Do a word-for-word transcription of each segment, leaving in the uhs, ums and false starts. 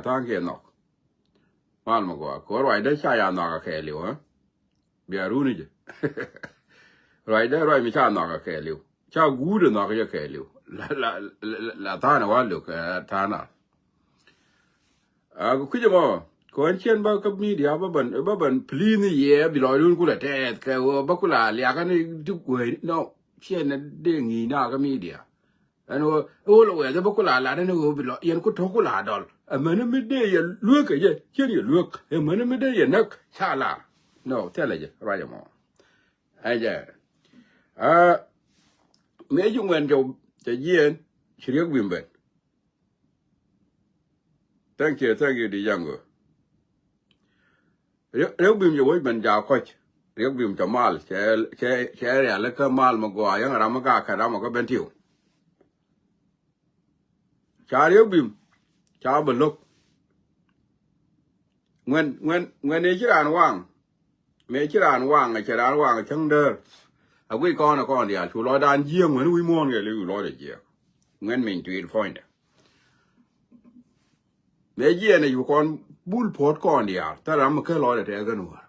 tha̱a̱ŋ kiɛ nhɔk. Mal mi gɔaa kɛ ruacdä ca ya nhɔk a kɛɛliw, ɛ? Bia runi jɛ. Ruacdä ruac mi ca nhɔk a kɛɛliw. Ca guut a nhɔk jɛ kɛɛliw. La, la, la, la tha̱a̱n a wa lök, ɛ, tha̱a̱n a. A, kɛ kui̱c ɛmɔ, kɔn cien bä kä media bä ban, bä ban plini yɛ bi lɔcdun kula tɛth kɛ ɣöö bä kula liakä ni ti guey nɔ. Cien ni dee ŋi̱i̱c na kä media. Ɛn ɣöö ɣöö lɛ wɛɛth bä kula lat ni ɣöö bi lɔ yɛn ku to̱k kula dɔl. Ɛmäni mi dee yɛ luek kɛ jɛ, cien yɛ luek. Ɛmäni mi dee yɛ näk ca lar. Nɔ, thilɛ jɛ ruac ɛmɔ. Ɛ jɛ. A, mëë ci ŋuɛn cɛ, cɛ jiɛɛn, ci Riek Bim ben. Thank you, thank you, di Django. Riek, Riek Bim jɛ wec ben ja kɔc. Riek Bim cɛ mal, cɛ, cɛ, cɛ rialikä mal mi gɔaa, yɛn ram mi gak kɛ ram mi kä Bentiu. Ca Riek Bim, ca bɛ lo̱k. Ŋuɛn, ŋuɛn, ŋuɛn ëë ci raan waŋ. Mëë ci raan waŋ, cɛ raan waŋ cäŋ däär. A guic kɔn ɛ kɔn diaal, cu lɔcdan jiääk ŋuɛn wi̱i̱ muɔ̱ɔ̱n kɛ li̱w lɔc ɛ jiääk. Ŋuɛn miny tui̱t puɔ̱nydɛ. Mëë jiɛɛn ɛ cu kɔn bul puɔ̱t kɔn diaal, thil ram mi kä lɔcdɛ tɛth kä nuäär.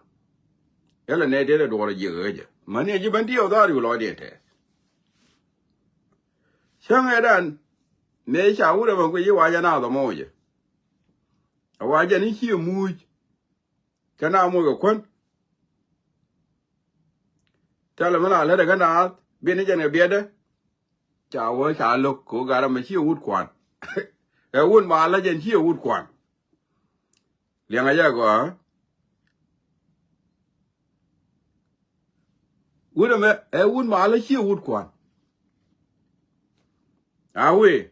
Yɛlɛ nɛ tëë dɛ duɔr ɛ jiääk ɛ jɛ. Mäni ɛ ji̱ Bentiu dhar cu lɔcdiɛn tɛth. Cäŋ ɛ dan, mëë ca wut ɛ mɛ guic i̱ wacɛ naath ɛ moc ɛ. Ɛ wacɛ ni ciɛ muc. Kɛ na moc kɛ kuän. Thilɛ mi la lätdɛ kä naath, bi ni jɛn kɛ biɛtdɛ. Ca wä ca lo̱k kɛ ɣöö gat ɛmɛ ciɛ wut kuan. Ɛ wut ma la jɛn ciɛ wut kuan. Liɛŋɛ jɛ gɔaa. Wut ɛmɛ ɛ wut ma la ciɛ wut kuan. A wee.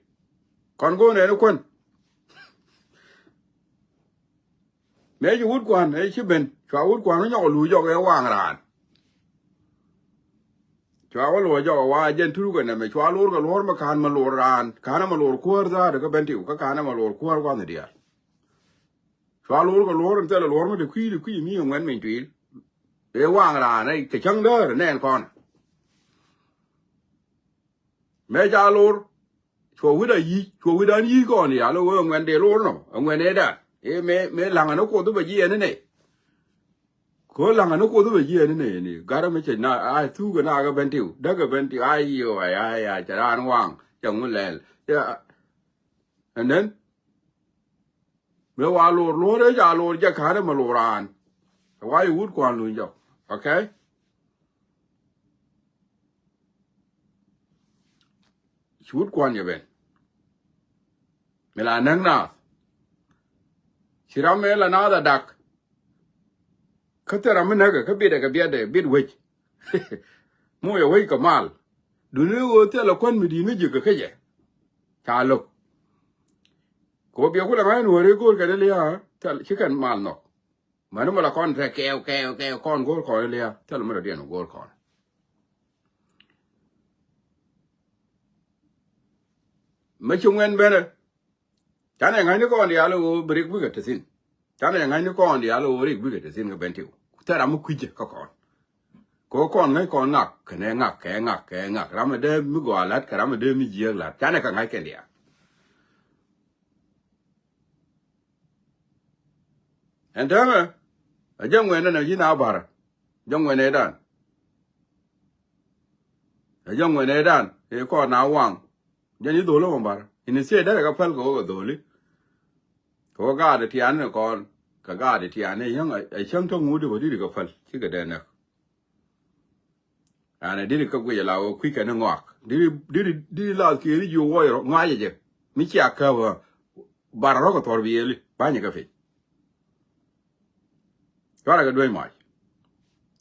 Kɔn go̱o̱n ɛn kuän. Mëë ci wut kuan ëë ci ben, cua wut kuan wä nyɔk luuc jɔk ëë waŋ raan. Cua wä luɔc jɔk ɛ wa jɛn turuk ɛ nɛmɛ, cua luɔr kɛ luɔr mi ka̱n mi luɔr raan, ka̱n mi luɔr kuäär dhaat kä Bentiu, kä ka̱n mi luɔr kuäär gua̱nh diaal. Cua luɔr kɛ luɔr in thilɛ luɔr mi te kui̱, te kui̱ mi ɛ ŋuɛn miny tui̱l. Ëë waŋ raan ɛ kɛ cäŋ däär nɛn kɔn. Mëë ca lor, cuɔ wi̱cdan yi̱c, cuɔ wi̱cdan yi̱c kɔn diaal, ɣöö ɛ ŋuɛn dee lor nɔ, ɛ ŋuɛn ëëdan. Ëë mëë, mëë la̱ŋä ni Kuoth bɛ jiɛɛn inɛ. Kɛ ɣöö la̱ŋä ni Kuoth bɛ jiɛɛn inɛ, ni gat mi cɛ na, a thuk ɛ na kɛ Bentiu, däk kɛ Bentiu, a yiëë, a, a, a, cɛ raan waŋ, cɛ ŋu lɛl. Cɛ, and then, mëë wa lor, lor ëë ca lor jɛ ka̱n ɛmɛ lor raan. Wa i̱ wut kuan luny jɔk. Okay? Ci wut kuan jɛ ben. Mi la näk naath. Ci ram mëë la naath a dak. Kä thil ram mi näkɛ kä biɛtdɛ kɛ biɛtdɛ biɛt wec. Moc a wec kɛ mal. Duni ɣöö thilɛ kuän mi di̱i̱t mi ji̱ kɛ kä jɛ. Ca lo̱k. Kɛ ɣöö biɛ kulɛ ŋa̱c nuɔ̱ɔ̱ri go̱o̱r kɛn i̱ lia̱a̱ thil ci kɛn mal nhɔk. Mäni mi la kɔn te kɛɛw, kɛɛw, kɛɛw, kɔn go̱o̱r kɔn i̱ lia̱a̱ thil mi dɔ̱diɛn go̱o̱r kɔn. Mi ci ŋuɛn benɛ. Canɛ ŋa̱cni kɔn diaal ɣöö bi Riek bikɛ te thi̱n. Canɛ ŋa̱cni kɔn diaal ɣöö Riek bikɛ te thi̱n kɛ Bentiu. Thil ram mi kui̱cä kä kɔn. Kɛ ɣöö kɔn ŋäc kɔn ŋak kɛnɛ ŋak kɛ ŋak kɛ ŋak. Ram mi dee mi gɔaa la̱t kɛ ram mi dee mi jiääk la̱t. Canɛ kɛ ŋa̱c kɛn diaal. Ɛn täämɛ, ɛ jɛ ŋuɛn ɛn ɛ ji̱n a ba̱rä. Jɛ ŋuɛn ëëdan. Ɛ jɛ ŋuɛn ëëdan, ëë kɔn na waŋ. Jɛn i̱ dho̱l ɛ mɔ ba̱rä. Ini thiec däk ɛ kɛ päl kɛ ɣöö kɛ dho̱li. Kɛ ɣöö gaat ɛ tiani kɔn, kɛ gaat ɛ tiani yäŋ ɛ, ɛ cäŋ tä ŋuut i̱ bä di̱t kɛ päl. Cikɛ dee näk. An ɛ di̱t kä guic ala ɣöö kui̱ kɛn ŋɔak. Di̱t, di̱t, di̱t lath kiɛ ri jiö wuɔc rɔ ŋa̱cä jɛ. Mi cia käp ɣä bar rɔ̱ kɛ thɔr bi yeli ba̱nyɛ kɛ piny. Cuarɛ kɛ duec mac.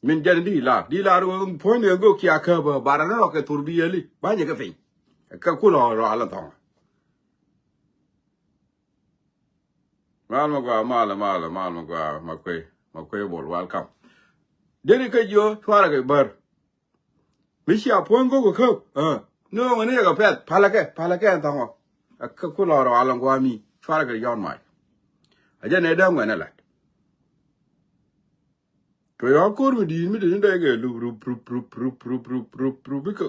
Min jɛn di̱t lar, di̱t lar ɣöö puɔ̱ny ni ɣä gök cia käp ɣä bar rɔ̱ kɛ thɔr bi yeli ba̱nyɛ kɛ piny. Kɛ kulɔ rɔ ala thɔŋ. Mal mi gɔaa, mal, mal, mal mi gɔaa, ma kuey, ma kuey bol, welcome. Deri kä jiö cuarɛ kɛ bär. Mi cia puɔ̱ny go̱o̱k kä käp, ɛ. Ni ɣöö ŋäni yɛ kɛ pɛth, palä kɛ, palä kɛ ɛn tha̱a̱ŋ ɔ. Ɛ kä kulɔ rɔ alɛ ŋuami, cuarɛ kɛ yɔn mac. Ɛ jɛn ɛ dee ŋuɛn ɛ la̱t. Kɛ yɔ̱ɔ̱k ko̱r mi di̱i̱t mi te ni dee kɛ lup, rup, rup, rup, bikɛ,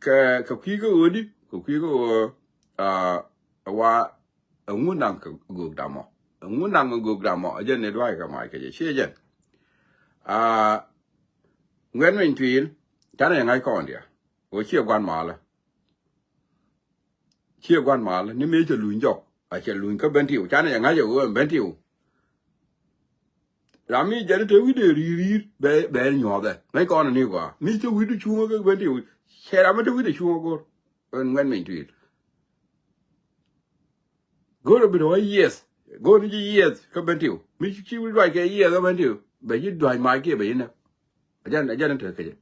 kɛ, kɛ kui̱ kä ɣöödi, kɛ kui̱ kä ɣöö, aa, ɛ wa, Ɛŋu naŋ kɛ göök damɔ? Ɛŋu naŋ kɛ göök damɔ? Ɛ jɛn ni dua̱a̱c kɛ mac kɛ jɛ ciɛ jɛn. Aa, ŋuɛ̈t miny tuil canɛ yɛ ŋa̱c kɔn diɛ. Ɣöö ciɛ gua̱n malä. Ciɛ gua̱n malä ni mëë cɛ luny jɔk a cɛ luny kä Bentiu canɛ yɛ ŋa̱c ɛ ɣöö ɛn Bentiu. Ram mi jɛn te wi̱cdɛ ri̱i̱r ri̱i̱r bɛ bɛ nyuɔ̱thɛ ŋäc kɔn ni gɔaa mi te wi̱cdɛ cuŋä kä Bentiu. Cɛ ram mi te wi̱cdɛ cuŋä go̱r. Ɛn ŋuɛ̈t miny tuil. Go̱o̱r a bit wä yieth. Go̱o̱r ni ji̱ yieth kä Bentiu mi ci wi̱c duac kɛ yieth kä Bentiu bɛ ji̱ duac mac kiɛ bɛ ji̱ näk. Ajan ajan te kecɛ.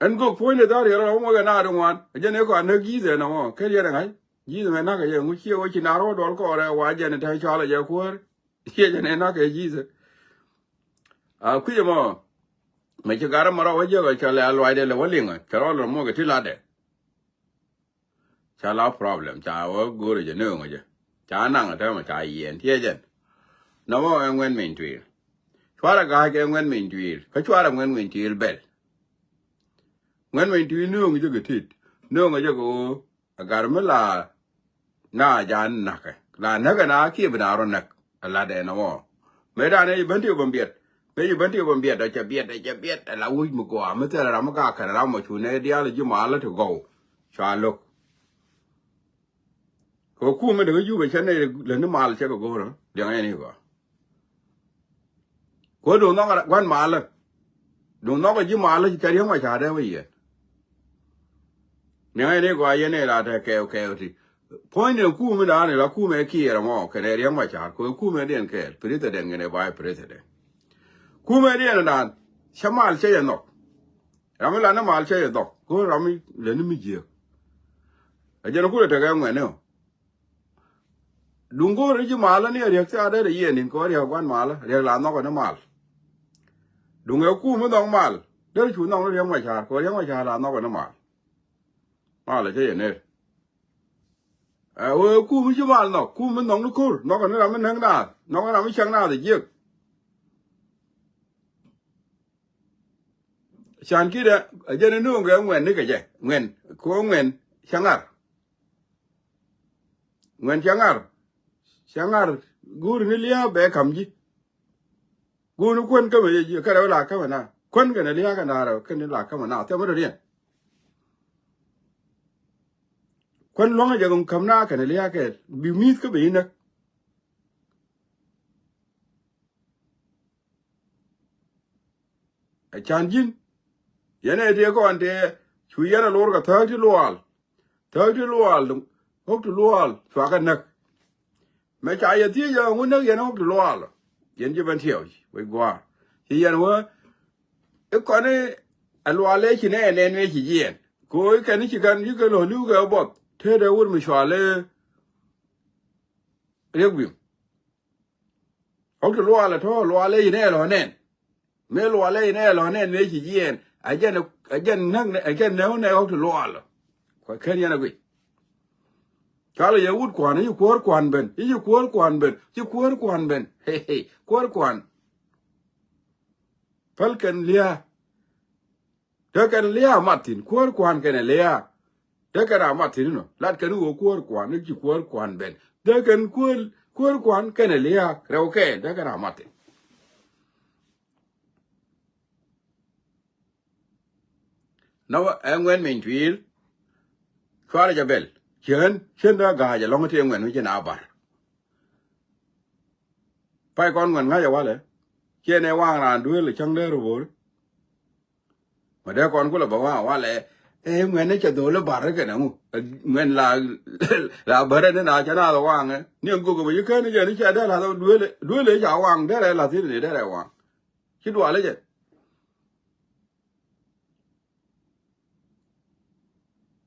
Ɛn gök puɔ̱ny de dhar yɛrɛ ram mɔ kɛ na di ŋuan ajan ɛ kɔn näk ji̱th ɛn ɛmɔ kɛ yɛrɛ ŋa̱c. Ji̱th mɛ nak kɛ yɛ ŋu ciɛ wä ci na rɔ duɔl kɔrɛ wa jɛn te cɔal ɛ jɛ kuäär. Ciɛ jɛn ɛ nak kɛ ji̱th. A kui̱c ɛmɔ. Mɛ ci garä mɛ rɔ wä jiäk ɛ cɛ lɛ a luacdɛ lɛ wä liŋ ɛ cɛ rɔ lɛ mɔ kɛ ti latdɛ. Ca la problem ca wä go̱o̱rä jɛ nööŋä jɛ. Ca naŋ ɛ täämɛ ca yiɛn tiɛcɛn. Nɔmɔ ɛ ŋuɛ̈n miny tuil. Cuarɛ ga̱a̱c kɛ ŋuɛ̈n miny tuil kä cuarɛ ŋuɛ̈n miny tuil bɛl. Ŋuɛ̈n miny tuil nööŋ jɛ kɛ tit nööŋä jɛ kɛ ɣöö. Ɛ gat mi la na ja näkɛ la näkɛ na kiɛ bi na rɔ näk. Ɛ lat ɛn ɛ wä mëë dan ɛ ci Bentiu bä biɛt. Mëë ci Bentiu bä biɛt ɛ cɛ biɛt ɛ cɛ biɛt ɛ la wi̱c mi gɔaa mi thilɛ ram mi ka kɛn ram mɔ cu nɛ diaal ji̱ malä ti gɔw. Cua lo̱k. Kɛ kum mi dee kä Jubɛ cɛ nɛy lät ni mal cɛ kɛ go̱o̱rä diɛŋ ɛn i̱ gɔaa. Kuäär duŋ nhɔk gua̱n malä. Duŋ nhɔk ji̱ malä ci kɛ Riɛk Macar dee wä yɛn. Niɛŋ ɛn i̱ gɔaa yɛn ɛ la tɛ kɛɛw kɛɛw ti. Puɔ̱ny ni kum mi da̱a̱n ila kum ɛ kiɛɛr ɛmɔ kɛnɛ Riɛk Macar kɛ kum ɛ diɛn kɛɛl president kɛnɛ vice president. Kum ɛ diɛn da̱a̱n cɛ mal cɛ yɛ nhɔk. Ram mi la ni mal cɛ yɛ dhɔk go̱o̱r ram mi lɛ ni mi jiääk. Ɛ jɛn kulɛ tekɛ ŋuɛ̈ni ɔ. Duŋ go̱o̱r ji̱ malä ni a Riɛk thiaar derɛ yiëë ni̱n kɛ wä Riɛk gua̱n malä Riɛk la nhɔkɛ ni mal. Duŋ ɛ kum mi nhɔk mal derɛ cu nhɔk ni Riɛk Macar kɛ wä Riɛk Macar la nhɔkɛ ni mal. Mal ɛ cä yɛ ner. Ɛ wee kum mi ci mal nhɔk kum mi nhɔk ni ko̱r nhɔkɛ ni ram mi näk naath nhɔkɛ ni ram mi cäŋ naath ɛ jiäk. Can ki̱dɛ ɛ jɛn ni nööŋkɛ ŋuɛn ni kɛ jɛ ŋuɛn kɛ ŋuɛn cɛ ŋar. Ŋuɛn cɛ ŋar cɛ ŋar guuri ni lia̱a̱ bɛ ka̱m ji̱. Guuri ni kuän kämɛ yɛ ji̱ kɛrɛ wä la kämɛ na kuän kɛnɛ lia̱a̱ kɛ na rɛ kɛn ni la kämɛ na thɛmɛ rɛ riɛn. Kuän luäŋä jɛ kɛ ŋuɛn käm na kɛnɛ lia̱a̱ kɛ bi mi̱i̱th kä bɛ yi näk. Ɛ can ji̱n yɛn ɛ tëë kɔn tëë cu yɛn ɛ lor kɛ thäk ti luaal. Thäk ti luaal ɣɔk ti luaal cua kɛ näk. Mɛ ca yɛ thiec yɛ ŋu näk yɛn ɣɔk ti luaal. Yɛn ji̱ Bɛn Tiɛw wec gua̱a̱r ci yɛn wä. I̱ kɔn i̱ ɛ luaal ëë ci nɛ ɛ nɛn wee ci jiɛɛn ko̱ i̱ kɛn i̱ ci kɛn i̱ kɛ lo̱ li̱w kɛ buɔth tëë dee wur mi cual i̱ riek wi̱i̱m. Ɣɔk ti luaal ɛ tɔ̱ luaal ɛ inɛ lɔ nɛn. Mëë luaal ɛ inɛ lɔ nɛn mëë ci jiɛɛn a jɛn a jɛn näk a jɛn näk nɛ ɣɔk ti luaal. Kua ken yɛn a guic. Cɔal yɛ wut kuan i̱ ci kuäär kuan ben i̱ ci kuäär kuan ben ci kuäär kuan ben. Kuäär kuan. Päl kɛn lia̱a̱. Te kɛn lia̱a̱ mat thi̱n kuäär kua̱n kɛnɛ lia̱a̱. Te kɛn a mat thi̱n inɔ lat kɛn i̱ ɣöö kuäär kua̱n i̱ ci kuäär kua̱n ben te kɛn kuäär kuäär kua̱n kɛnɛ lia̱a̱ rɛw kɛɛl te kɛn a mat thi̱n. Nɔ ɛ ŋuɛn miny tui̱i̱l. Cuarɛ jɛ bɛl cieen cien dee ga̱a̱c ɛlɔ̱ŋ ti ŋuɛn mi ci na bar. Pay kɔn ŋuɛn ŋa̱c ɛ walɛ ciɛ nɛ waŋ raan duëël ɛ cäŋ dee röböör. Mɛ dee kɔn kulɛ bä waŋ walɛ ɛ ŋuɛn ni cɛ dho̱o̱l i̱ bar ikɛn ɛŋu. Ŋuɛn la la bärɛ ni na cɛ naath ɛ waŋɛ ni ɛn gök ɛ bä ci ken ni cɛ ni cɛ dee lath ɛ duëël duëël ɛ ca waŋ derɛ lath in ni derɛ waŋ. Ci dual ɛ jɛ.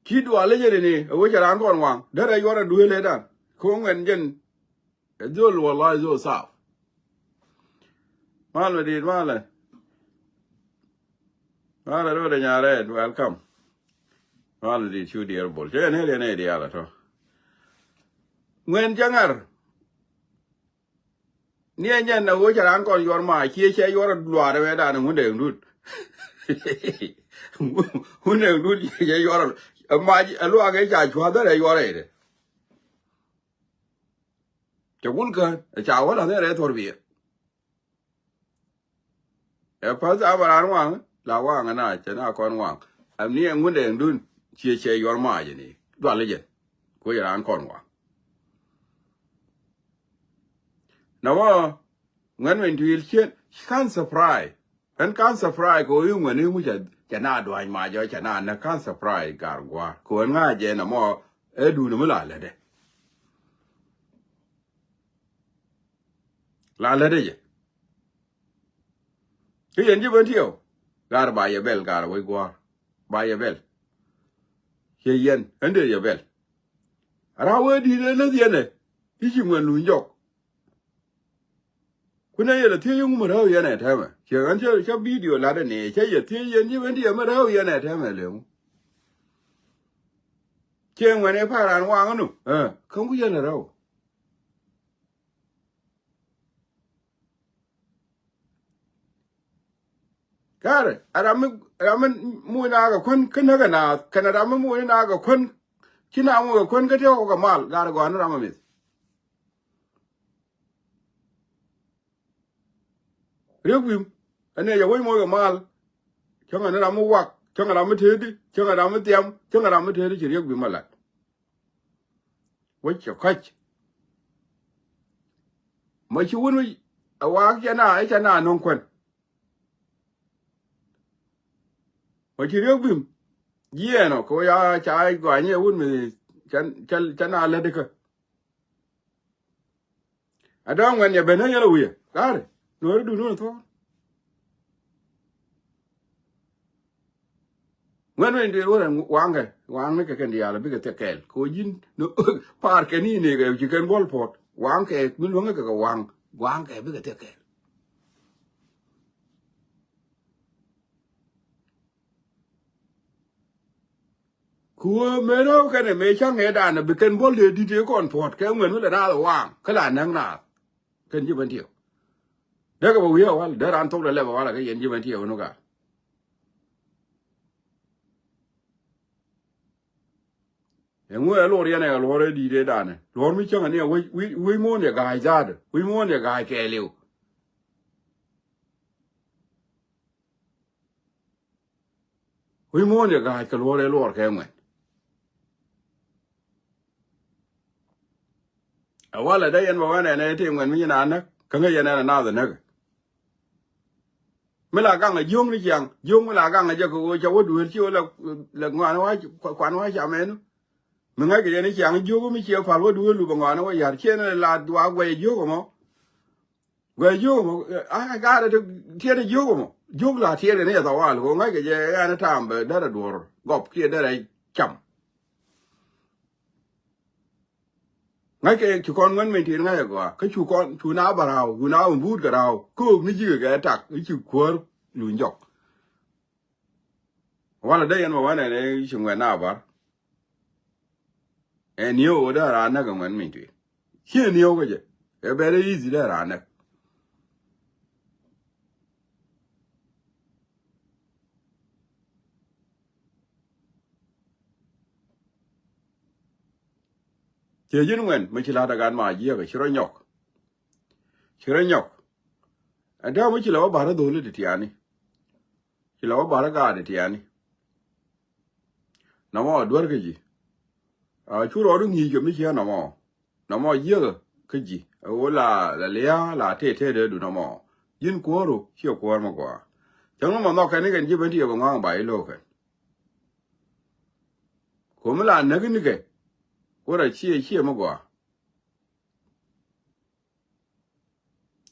Ci dual ɛ jɛ ni ni ɛ wecɛ raan kɔn waŋ derɛ yuɔrɛ duëël ɛ dan. Ko̱ ŋuɛn jɛn. Ɛ dhol wallahi dhol saf. Malɛ dit malɛ. Malɛ rot ɛ nyarɛ welcome. Malɛ dit cu diɛr bol cɛ nɛ riɛn ɛ diaal ɛ tɔ. Ŋuɛn cɛ ŋar. Ni ɛ nyɛn ɛ ɣöö cɛ raan kɔn yuɔr ma ciɛ cɛ yuɔr ɛ luaar ɛ wɛ dan ɛ ŋun dee ŋun. Ŋun dee ŋun ciɛ cɛ yuɔr ɛ Ɛ mac ɛ luaak ɛ ca cua̱th ɛ rɛy yuɔr rɛydɛ. Cɛ wun kään ɛ ca wä la̱th ɛ rɛy thor biɛ. Ɛ päth a bɛ raan waŋ la waŋ ɛ na cɛ na kɔn waŋ. Ɛm ni ɛŋun dɛŋdun ciɛ cɛ yuɔr mac ni dual jɛn. Kuec raan kɔn waŋ. Na wä ŋuɛn min tuil cien kan surprise. Ɛn kan surprise kɛ ɣöö i̱ ŋuɛn i̱ ŋu cɛ na duany mac ɔ cɛ na nä kan surprise gar gua̱a̱r kɛ ɣöö ɛn ŋa̱c jɛ na mɔ. Ɛ duun mi la lätdɛ. La lätdɛ jɛ. Kä yɛn ji̱ ben tiɛw. Gar ba yɛ bɛl gar wec gua̱a̱r. Ba yɛ bɛl. Ciɛ yɛn ɛn dee yɛ bɛl. Ra̱a̱ wee di̱i̱t ɛ läth yɛn ɛ i̱ ci ŋuɛn luny jɔk. Kunɛ yɛ lɛ thiec yɛ ŋu mi rääw yɛn ɛ tɛmɛ ciɛ ɣän cä video latdɛ ni cä yɛ thiec yɛn ji̱ ben tiɛw mi rääw yɛn ɛ tɛmɛ lemu. Ciɛ ŋuɛn ɛ pa̱a̱ raan waŋä nu ɛ kä ŋu yɛn ɛ rääw. Karɛ a ram mi ram mi muc na kɛ kuän kä näk kɛ naath kɛnɛ ram mi muc na kɛ kuän. Ci na muc kɛ kuän kä tiɛk kɛ mal garɛ gɔaa ni ram mi mith. Riek Bim ɛn ɛ yɛ wec muc kɛ mal. Cäŋɛ ni ram mi wak cäŋɛ ram mi tëëdi cäŋɛ ram mi thiam cäŋɛ ram mi tëëdi ci Riek Bim a lat. Wec cɛ kɔc. Ma ci wun wi̱c a waak cɛ na i̱ cɛ na no̱ŋ kuän. Ma ci Riek Bim jiɛɛn ɔ kɛ wä ya ca gɔany ɛ wun mi cɛ na lätdikä. A dɔ̱ŋ ŋuɛn yɛ ben ɛ yɛl a wi̱i̱ ɛ ga̱ri nuɔ̱ɔ̱ri dun wun ɛ thuɔ̱ɔ̱r. Ŋuɛn wec duëër wä rɛn waŋkɛ waŋni kɛ kɛn diaal bikɛ thiek kɛɛl kɛ ɣöö ji̱n pa̱a̱r kɛn i̱ nëëkɛ ci kɛn buɔ̱l puɔ̱t waŋkɛ mi luäŋä kɛ kɛ waŋ waŋkɛ bikɛ thiek kɛɛl. Kɛ ɣöö mëë rɛw kɛnɛ mëë cäŋ ëëdan bi kɛn buɔ̱l dee di̱t ëë kɔn puɔ̱t kɛ ŋuɛn mi lɛ naath waŋ kä la näk naath. Kɛn ji̱ ben tiɛw. Dee kɛ bɛ wi̱i̱ a wal dee raan thok dee lɛp a wal a kɛ yɛn ji̱ ben tiɛw ni gaa. Ɛŋu ɛ luɔr yɛn ɛ luɔr ɛ di̱i̱t ëëdanɛ luɔr mi cäŋ ani ɛ wec wec muɔ̱ɔ̱n yɛ ga̱a̱c dhaat wec muɔ̱ɔ̱n yɛ ga̱a̱c kɛɛliw. Wi̱i̱ muɔ̱ɔ̱n yɛ ga̱a̱c kɛ luɔr ëë luɔr kɛ ŋuɛn. Ɛ walɛ dee yɛn bɛ wä nɛn ɛ ti ŋuɛn mi nyin a näk kä ŋäc yɛn ɛn a naath ɛ näk. Mi la gaŋ ɛ jiöŋ ni ciaŋ jiöŋ mi la gaŋ ɛ jɛ kɛ ɣöö ca wä duëël ci ɣöö lɛ ŋuan wa kuan wa cam ɛn. Mi ŋäc kɛ yɛn i̱ ciaŋ jiökɛ mi ciɛ pal wä duëël lupɛ ŋɔaani wä ya̱r ciɛ ni la duaak guɛc jiökɛ mɔ. Guɛc jiökɛ mɔ a gaarɛ ti tiɛt ɛ jiökɛ mɔ jiök la tiɛt kɛ ni ɛ thawal kɛ ŋäc kɛ jɛ ɛn i̱ taam bɛ derɛ duɔ̱r gɔp kiɛ derɛ cam. Ŋäc kɛ ci kɔn ŋuɛn min tiɛt ŋäc ɛ gɔaa kä cu kɔn cu na bä ra̱a̱w cu na bä buut kɛ ra̱a̱w kä ɣöök ni ji̱kɛ kɛ tak i̱ ci kuäär luny jɔk. Walɛ dee yɛn mɛ wänɛ ni ci ŋuɛn na bar. Ɛ nieu ɣöö dee raan näk ɛ ŋuɛn min tui̱. Ciɛ nieu kä jɛ ɛ bɛr ɛ i̱thi dee raan näk. Ciɛ ji̱n ŋuɛn mi ci la̱t ɛ gat ma jiɛkɛ ci rɔ nyɔk. Ci rɔ nyɔk. Ɛ dee mi ci lɛ wä bar ɛ dho̱li ti tiani. Ci lɛ wä bar ɛ gaat ti tiani. Nɔmɔ ɛ duer kä ji̱. A cu rɔɔdu ŋi̱i̱c kɛ mi ciɛ nɔmɔ. Nɔmɔ jiäkä kä ji̱ ɛ ɣöö la la lia̱a̱ la tëë tëëdɛ du nɔmɔ. Ji̱n kuääru ciɛ kuäär mi gɔaa. Cäŋ nɔmɔ nhɔk kɛn ni kɛn ji̱ ben ti yɛ bɛ ŋɔaŋ ba i̱ lo̱o̱ kɛn. Ko̱mi la näk ni kɛ. Wä rɔ ciɛ ciɛ mi gɔaa.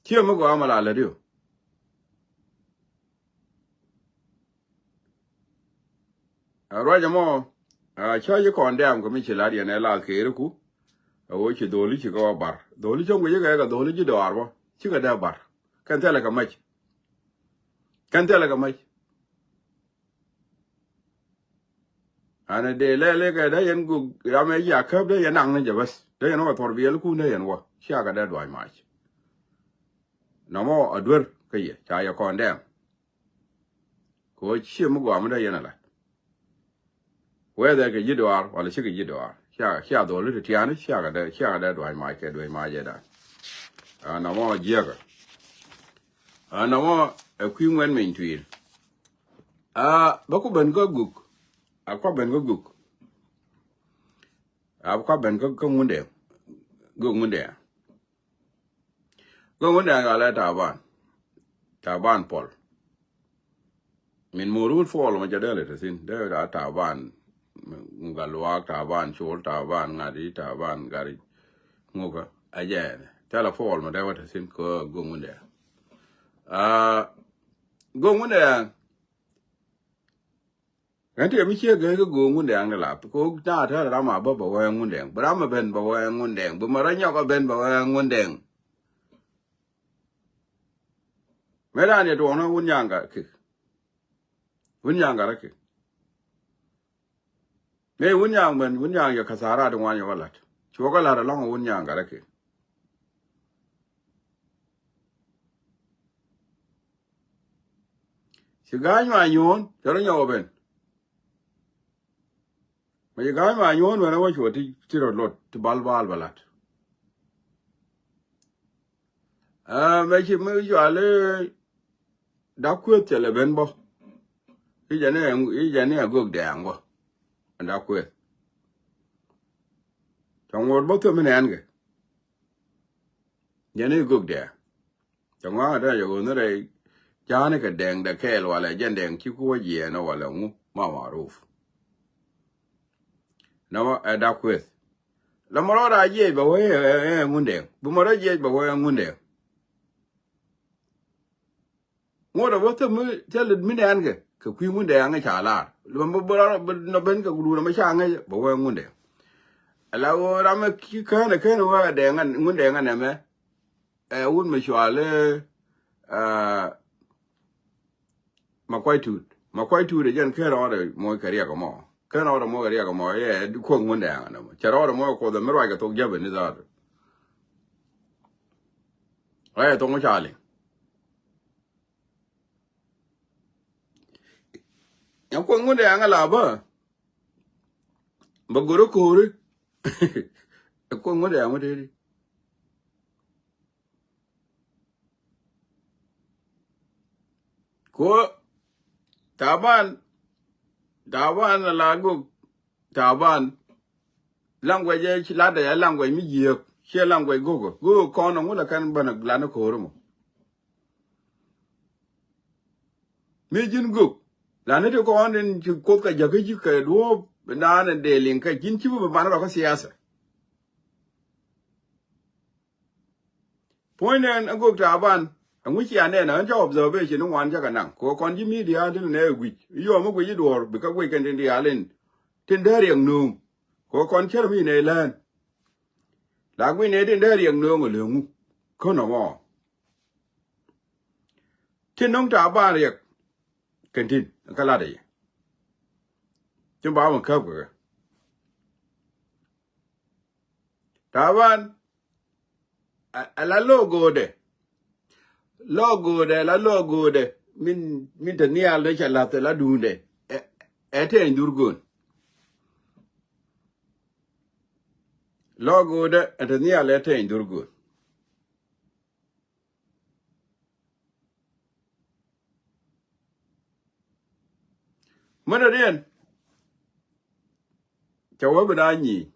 Ciɛ mi gɔaa mɛ la lät i̱ ɣöö. Ɛ ruac ɛmɔ ɛ cä ji̱ kɔn dɛɛm kɛ mi ci la̱t yɛn ɛ la keeriku. Ɛ ɣöö ci dho̱li ci kɛ wä bar dho̱li cä guic kɛ kɛ dho̱li ji̱ dɔaar bä cikɛ dee bar. Kɛn thilɛ kɛ mac. Kɛn thilɛ kɛ mac. Ani dee lɛl ikɛ dee yɛn guk ram ɛ ji̱ a käp dee yɛn naŋ ni jɛ bäth dee yɛn wä thuɔr biɛlikun dee yɛn wä ciakɛ dee duac mac. Nɔmɔ a duer kä yɛ ca yɛ kɔn dɛɛm. Kɛ ɣöö ciɛ mi gɔaa mi dee yɛn a lat. Whether kɛ ji̱ dɔaar wala /cikɛ ji̱ dɔaar. Cia, cia dholi ti tiani, cia kɛ dee, cia kɛ dee duac mac kɛ duac mac ɛ dan. Aa, nɔmɔ jiɛkɛ. Aa, nɔmɔ ɛ kui̱ ŋuɛn meny tuil. Aa, bä ku ben kä guk. A kua ben kä guk. A kua ben kä, kä Ŋundɛŋ. Guk Ŋundɛŋ. Guk Ŋundɛŋ a lɛ Taban. Taban Pɔl. Min murut Pɔl ma jɛ dee lɛ te thin. Dee da Taban. Ŋuka luaak Taban, Col Taban, ŋa̱t i̱ Taban, ŋa̱t i̱ ŋukä. A jɛ ɛn. Thilɛ Pɔl ma dee wä te thin kä Guk Ŋundɛŋ. Aa, Guk Ŋundɛŋ. Ɣän tëë mi ciek gee kä Guk Ŋundɛŋ ni lap. Kɛ ɣöö na tɛ̈r ram a bä bɛ wee Ŋundɛŋ. Bi ram a ben bɛ wee Ŋundɛŋ. Bi mɛ rɔ nyɔk a ben bɛ wee Ŋundɛŋ. Mëë dan yɛ tuɔɔk ni wun nyaŋ Gat kɛ. Wun nyaŋ Gat kɛ. Mëë wun nyaŋ ben, wun nyaŋ yɛ kathara di ŋuan yɛ wä lat. Cuɔ kɛ lat alɔŋ wun nyaŋ Gat kɛ. Ci ga̱a̱c ma nyuɔ̱ɔ̱n, cɛ rɔ nyɔk ɛ ben. Ma ci ga̱a̱c ma nyuɔ̱ɔ̱n wɛn ɛ wä cuɔ ti, ti rɔ lot, ti bal bal bɛ lat. Aa, mɛ ci mi cual i̱ Dak Kueth cɛ lɛ ben bä. I̱ jɛn i̱, i̱ jɛn i̱ a Gök Dɛɛŋ bä. Dak Kueth. Cɛ ŋuɔ̱t bä thom in ɛn kɛ. Jɛn i̱ Gök Dɛɛŋ. Cɛ ŋuan a dee jɛ ɣöö ni rɛy ja̱a̱ni kɛ Dɛɛŋ dɛ kɛɛl walɛ jɛn Dɛɛŋ ci kuɔ jiɛɛn walɛ ŋu ma maruf. Nɔmɔ ɛ Dak Kueth. Lɛ mɔ rɔɔd a jiɛc bɛ wee ɛ, ɛ, ɛ Ŋundɛɛŋ. Bi mɔ rɔ jiɛc bɛ wee ɛ Ŋundɛɛŋ. Ŋuɔ̱t ɛ bä thäm mi thil mi nɛɛn kɛ, kɛ kui̱ Ŋundɛɛŋ ɛ ca lar. Lɛ mɔ bä rɔ, bä nɔ ben kɛ guduun ɛmɛ ca ŋäc bɛ wee ɛ Ŋundɛɛŋ. Ala ɣöö ram ɛ ki kään ɛ kään ɛ wee ɛ Dɛɛŋ ɛ, Ŋundɛɛŋ ɛ nɛmɛ. Ɛ wut mi cual i̱, ɛ, Makuac Tut. Makuac Tut ɛ jɛn ken rɔɔdɛ moc kɛ riɛk ɛmɔ. Ken rɔɔdɛ moc kɛ riɛk ɛmɔ, yɛ kuoth Ŋundɛɛŋ ɛnɛ mɔ. Cɛ rɔɔdɛ moc kɛ kuoth ɛ mi ruac kɛ thok Japan ni dhaat. Ruac kɛ thok mi ca liŋ. Ɛ kuoth Ŋundɛɛŋ ɛ la bä. Bä go̱r ɛ ko̱ri. Ɛ kuoth Ŋundɛɛŋ mi tëëdi. Ko Taban, Taban a la Gök, Taban. Language ɛ ci latdɛ ɛ language mi jiääk, ciɛ language Gök. Gök kɔn ɛ ŋu la kɛn bänä la ni ko̱ri mɔ. Mi ji̱n Gök. La ni ti kɔn in ci kuoth kɛ jakä ji̱ kɛ duɔ̱ɔ̱p, naan in dee liŋ kɛ ji̱n ci bi bi man rɔ kä siasa. Puɔ̱ny nɛn ɛ Gök Taban, ɛŋu cia nɛn ɛ ɣän ca observation ni ŋuan cä kɛ naŋ. Kɛ kɔn ji̱ media tin nɛ guic. Yɔm mi guic i̱ duɔ̱ɔ̱r, bikɛ guic kɛn tin diaal in. Tin dee riɛk nööŋ. Kɛ kɔn cär mi nɛ lään. La guic nɛ tin dee riɛk nööŋ ɛ lëŋu. Känɛ mɔ. Tin nöŋ Taban riɛk. Kɛn tin, kä latdɛ yɛ. Tin ba wä käp kɛ kɛ. Taban, a, a la logoodɛ. Logoodɛ, la logoodɛ. Min, min te nhial dee cɛ la̱th ɛ la duundɛ. Ɛ, ɛ te in dhurgoon. Logoodɛ, ɛ te nhial ɛ te in dhurgoon. Mänä diɛn cɛ wä bi daa nyi̱i̱.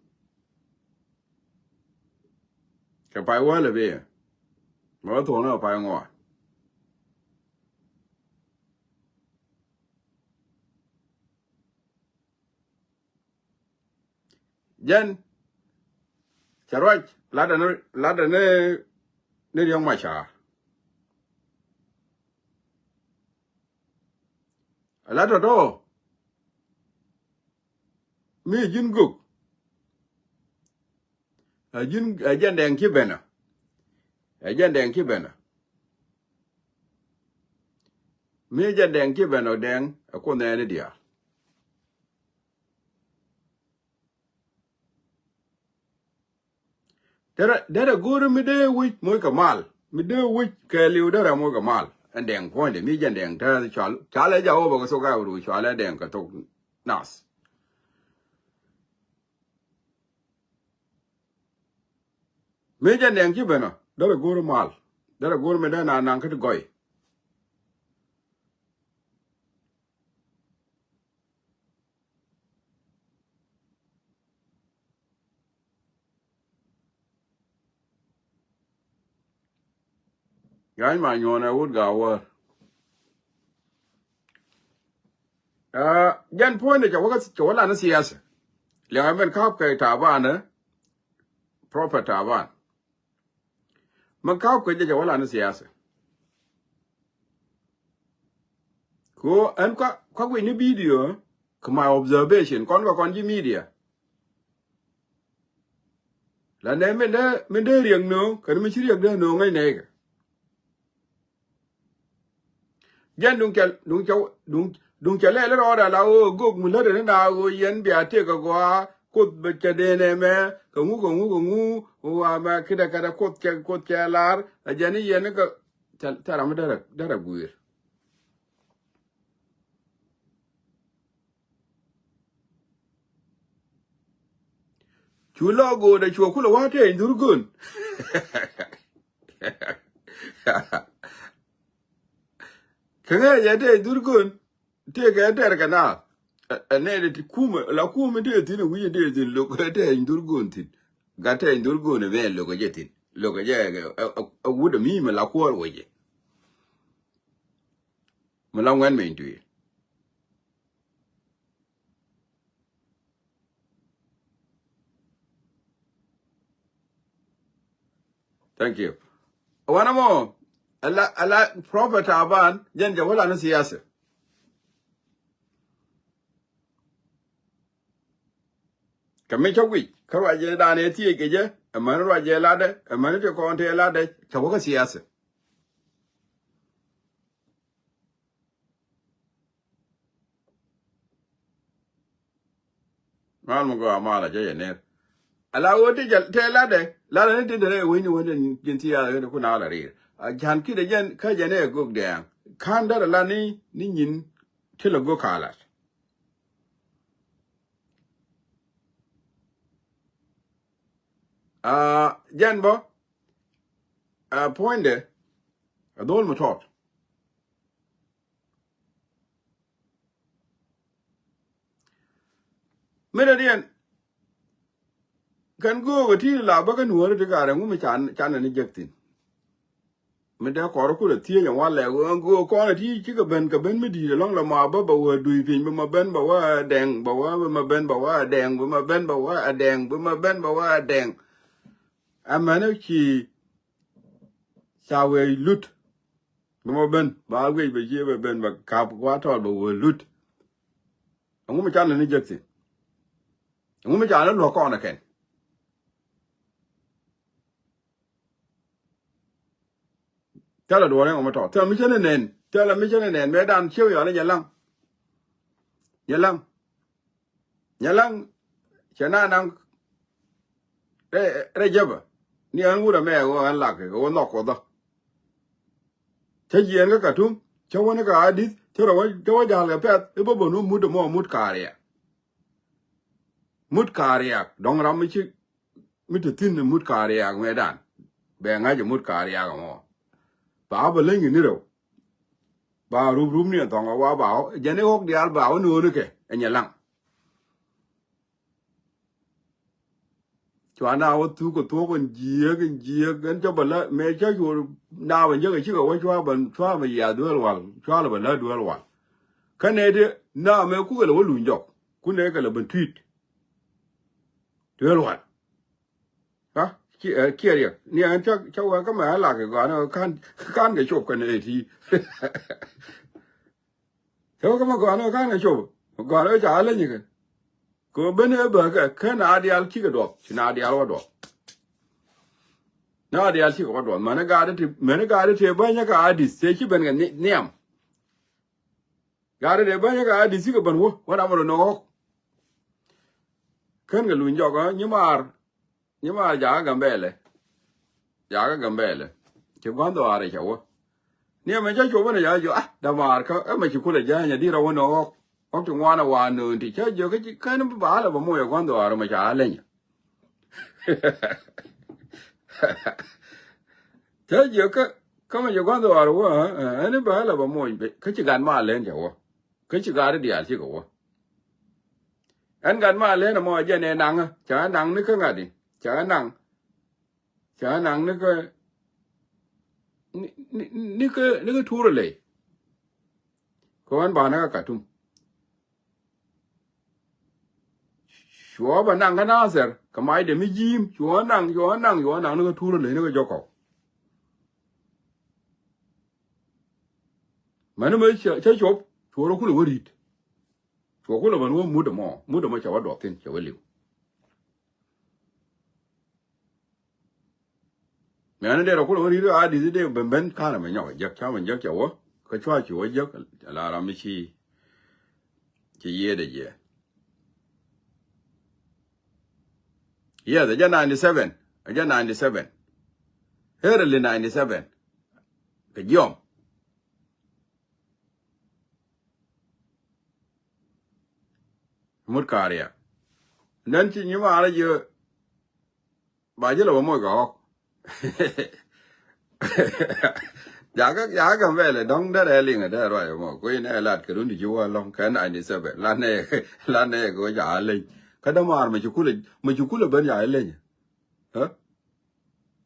Kɛ pay wälɛ bi mɛ wä thuɔ̱ŋni kɛ pay ŋuan. Jɛn cɛ ruac latdɛ ni, latdɛ ni, ni Riɛk Macar. Latdɛ tɔ̱ mi ji̱n Gök. Ɛ ji̱n, ɛ jɛn Dɛŋ ci ben ɔ. Ɛ jɛn Dɛŋ ci ben ɔ. Mi jɛn Dɛŋ ci ben ɔ, Dɛŋ ɛ kuoth nɛɛni diaal. Derɛ, derɛ go̱o̱ri mi dee wi̱c moc kɛ mal. Mi dee wi̱c kɛ li̱w derɛ moc kɛ mal. Ɛn Dɛŋ puɔ̱nydɛ mi jɛn Dɛŋ tɛth cual. Cual ɛ Jawobä kɛ thok ɛ wuru cual ɛ Dɛŋ kɛ thok nath. Mi jɛ nɛŋ ci ben ɔ, derɛ go̱r mal. Derɛ go̱r mi dee na naŋ kä ti gɔy. Ga̱a̱c ma nyuɔ̱n ɛ wut ga̱a̱ wäär. Aa, jɛn puɔ̱nydɛ cɛ wä, cɛ wä lan ni siasa. Liɛŋɛ ben ka̱p kɛ Taban, eh? Prophet Taban. Mɛ ka̱p kɛ jɛ cɛ wä lan ni siasa. Ko ɛn kua, kua guic ni video, kɛ my observation, kɔn kɛ kɔn ji̱ media. La nɛ min dee, min dee riɛk no̱o̱ŋ, kɛn min ci riɛk dee no̱o̱ŋ ŋäc nɛy kɛ. Jɛn duŋ cɛ, duŋ cɛ, duŋ, duŋ cɛ lɛl rɔɔdɛ la ɣöö gök mi lätdɛ ni na ɣöö yɛn bia tëk kɛ gɔaa, Kuoth bɛ cɛ dee nɛ mɛ, kɛ ŋu, kɛ ŋu, kɛ ŋu, wa mɛ kidɛ kɛdɛ Kuoth cɛ, Kuoth cɛ lar, a jɛn i̱ yɛn ni kɛ, thil, thil ram mi derɛ, derɛ gui̱i̱r. Cu lɔ go̱o̱dɛ cuɔ kulɛ wa̱a̱ tɛɛny dhur go̱n. Kä ŋäcɛ tɛɛny dhur go̱n. Tëëkɛ tɛr kɛ naath. Ɛ, ɛ, nɛ ti kumɛ, la kumɛ tëë thi̱n, ɛ wi̱cɛ tëë thi̱n, lo̱k ɛ tɛɛny dhur go̱n thi̱n. Gat tɛɛny dhur go̱n ɛ mɛ lo̱k ɛ jɛ thi̱n. Lo̱k ɛ jɛ, ɛ, ɛ, ɛ, ɛ wut ɛ mi mɛ la kuɔɔr wecɛ. Mɛ la ŋuɛn mɛny tui̱. Thank you. Wanɛ mɔ, ala, ala Prophet Taban, jɛn jɛ wä lan ni siasa. Kɛ mi cä wi̱c, kä ruacɛ dan ɛ thiec kɛ jɛ, ɛmɛn ruacɛ latdɛ, ɛmɛn ti kɔn tëë latdɛ, cɛ wä kä siasa. Mal mi gɔaa mal a jɛ jɛ ner. Ala ɣöö ti jɛ tɛ latdɛ, latdɛ ni ti derɛ wec ni wec ni jin ti yath ɣöö ni kun a la rir. A jan kidɛ jɛn kä jɛn ɛ gök dɛɛŋ. Ka̱n derɛ la ni, ni nyin ti la gök a lat. A jɛn bä, a puɔ̱nydɛ, a dho̱l mi tɔt. Mi dee diɛn kɛn göök ɛ ti la bä kä nuɔ̱ɔ̱ri ti gaarɛ ŋu mi can, can ni jek thi̱n. Mi dee kɔr kulɛ thiec ɛn walɛ ɣöö göök kɔn ɛ ti cikɛ ben kɛ ben mi di̱i̱t ɛlɔ̱ŋ lɛ ma bä bɛ wä dui̱ piny bi ma ben bɛ wä dɛŋ bɛ wä bi ma ben bɛ wä dɛŋ bi ma ben bɛ wä dɛŋ bi ma ben bɛ wä dɛŋ. Ɛmɛn ci ca wee lut. Bi ma ben ba wiec bɛ jiɛ bɛ ben bɛ kap gua̱a̱ tɔɔl bɛ wee lut. Ɛŋu mi can ni jek thi̱n? Ɛŋu mi can ni luɔ̱k kɔn ɛ kɛn? Thilɛ duɔ̱ɔ̱r ɛŋu mi tɔt? Thilɛ mi cä ni nɛn. Thilɛ mi cä ni nɛn. Mëë dan ciek yɔl i̱ nyɛ laŋ. Nyɛ laŋ. Nyɛ laŋ. Cɛ na naŋ rɛ, rɛ jɛpä. Ni ɛn wut ɛmɛ ɣöö ɛn lak kɛ ɣöö nhɔk kuɔthä. Cä jiɛɛn kä Katum, cä wä ni kɛ Adith, cä rɔ wä, cä wä ja̱l kɛ pɛ̈th, i̱ bä bä nu mut ɛmɔ mut ka̱a̱r yɛ. Mut ka̱a̱r yɛ, dɔ̱ŋ ram mi ci, mi te thi̱n mut ka̱a̱r yɛ mëëdan. Bɛ ŋa̱c mut ka̱a̱r yɛ ɛmɔ. Ba bä leny kɛ ni rɛw. Ba rup rup ni ɛ thɔŋ ɛ wa ba wä, jɛn i̱ ɣɔ̱k diaal ba wä ni ɣöö ni kɛ, ɛ nyɛ laŋ. Cua na wä thuk kɛ thuɔ̱k in jiääk in jiääk in cä bä lä mëë cä cuɔ na bä jek ɛ cikɛ wä cua bä cua bä yiath duel wal cua lɛ bä lä duel wal. Kä nɛ ti na mëë kukɛ lɛ wä luny jɔk kun nɛ kɛ lɛ bä tui̱t duel wal. Ha? Kiɛ riɛk ni ɛn cä cä wä kä mɛ ɛ lak kɛ gɔanɛ kan kan kɛ cop kɛ nɛ ti. Cä wä kä mɛ gɔanɛ kan kɛ cop gɔanɛ ca lä nyikɛ. Kɛ ben ɛ bä kɛ kä na dial cikɛ duɔth ci na dial wä duɔth. Na dial cikɛ wä duɔth mɛn ɛ gaat ti mɛn ɛ gaat ti bä nyɛ kɛ Adith cɛ ci ben kɛ nhiam. Gaat ti bä nyɛ kɛ Adith cikɛ ben wä wä na mɛ rɔ nɔ ɣɔk. Kän kɛ luny jɔk ɛ nyi maar. Nyi ma jakä Gambɛlɛ. Jakä Gambɛlɛ. Ci gua̱n dhɔaarɛ cɛ wä. Ni ɛmɛ cä cop ɛn ɛ jakä jiök ah damaar kä ɛmɛ ci kulɛ ja̱a̱ny ɛ dirɛ wä ni ɣɔk. Ɣɔk ti ŋuan ɛ wa nööŋ ti cä jiök kä ci kän bi ba lɛ bä moc ɛ gua̱n dhɔaarɛ mɛ ca leny. Cä jiök kä kä mɛ jɛ gua̱n dhɔaar wä, ɛn i̱ bä ɛ la bä moc kä ci gat ma lɛn cɛ wä. Kä ci gat i̱ diaal cikɛ wä. Ɛn gat ma lɛn ɛmɔ jɛ nɛ naŋä ca naŋ ni kä ŋa̱t i̱ ca naŋ. Ca naŋ ni kä ni kä ni kä tuur ley. Kɛ ɣän banɛ kä Katum. Cuɔ bä naŋ kä Nathɛr kɛ macdɛ mi ji̱i̱m cuɔ naŋ cuɔ naŋ cuɔ naŋ ni kä tuur ley ni kä jɔkɔw. Mäni mä cä cop cuɔ rɔ kulɛ wä ri̱t. Cuɔ kulɛ bän wä mut ɛmɔ mut ɛmɔ cɛ wä duɔth thi̱n cɛ wä li̱w. Mɛn in dee rɔ kulɛ wä ri̱t a di̱th in dee ben ben ka̱n ɛmɛ nyɔk ɛ jek ca mɛ jek cɛ wä kä cua ci wä jek. La ram mi ci ci yiëëdɛ jiɛ. Yes, ɛ jɛ ninety seven, ɛ jɛ ninety seven. Early ninety seven. Kɛ jiɔm. Mut ka̱a̱r ya. Nɛn ci nyimaarä jiɛ. Ba ji̱ lɛ wä moc kɛ ɣɔk. Jakä jakä Gambɛlɛ dɔ̱ŋ derɛ liŋ derɛ ruac mɔ kui̱ nɛ lat kɛ run ti ci wä lɔ̱ŋ kɛ ninety seven. Lanɛ lanɛ kɛ wä ca leny kä dämaar mɛ ci kulɛ mɛ ci kulɛ ben ca leny. Ɛ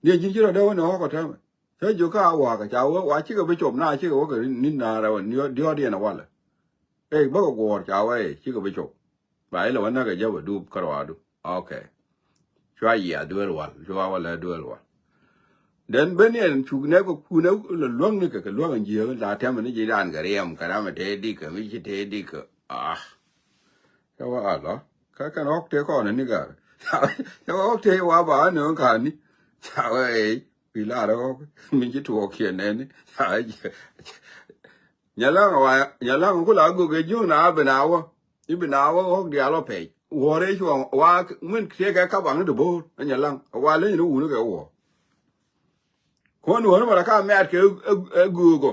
ni ji̱n ci rɔ dee wä ni ɣɔk kɛ täämɛ. Cä jiök kä a wakä ca wä wa cikɛ bi cop na cikɛ wä kɛ ni̱n na rɛw diɔ̱ɔ̱diɛn a walɛ. Ɛ bäkɛ guɔ̱ɔ̱r ca wä ɛ cikɛ bi cop. Ba ilɛ wä näk ɛ jɛ wä dup kärɔadu. Ok. Cua yia duel wal cua wä lɛ duel wal. Den ben yɛn cuk nɛ kɛ kunɛ lɛ luäŋ ni kɛ kɛ luäŋ in jiɛ la tɛmɛ ni ji̱ dan kɛ riɛm kɛ ram ɛ tee dik kɛ mi ci tee dik kɛ. Ah. Cɛ wä a lɔ kä kɛn ɣɔk tee kɔn ni gar. Cɛ wä ɣɔk tee wa ba ni ɣän ka̱n ni. Ca wä ɛ wi lar ɣɔk mi ci tuɔɔk kiɛ nɛni. Ca wä jɛ. Nyalaŋ wa nyalaŋ kula gök ɛ jiön a bi na wä. I̱ bi na wä ɣɔ̱k diaal wä pɛc wuɔ̱ɔ̱r ëë cuɔ̱ɔ̱ŋ wa ŋuin kiɛ kɛ kabaŋ ni ti bo̱o̱r ɛ nyɛ laŋ ɛ wa leny ni wuni kɛ wuɔ̱ɔ̱r. Kuɔ̱n wuɔ̱ɔ̱r mɛ la ka mɛ̈t kɛ ɛ göögɔ.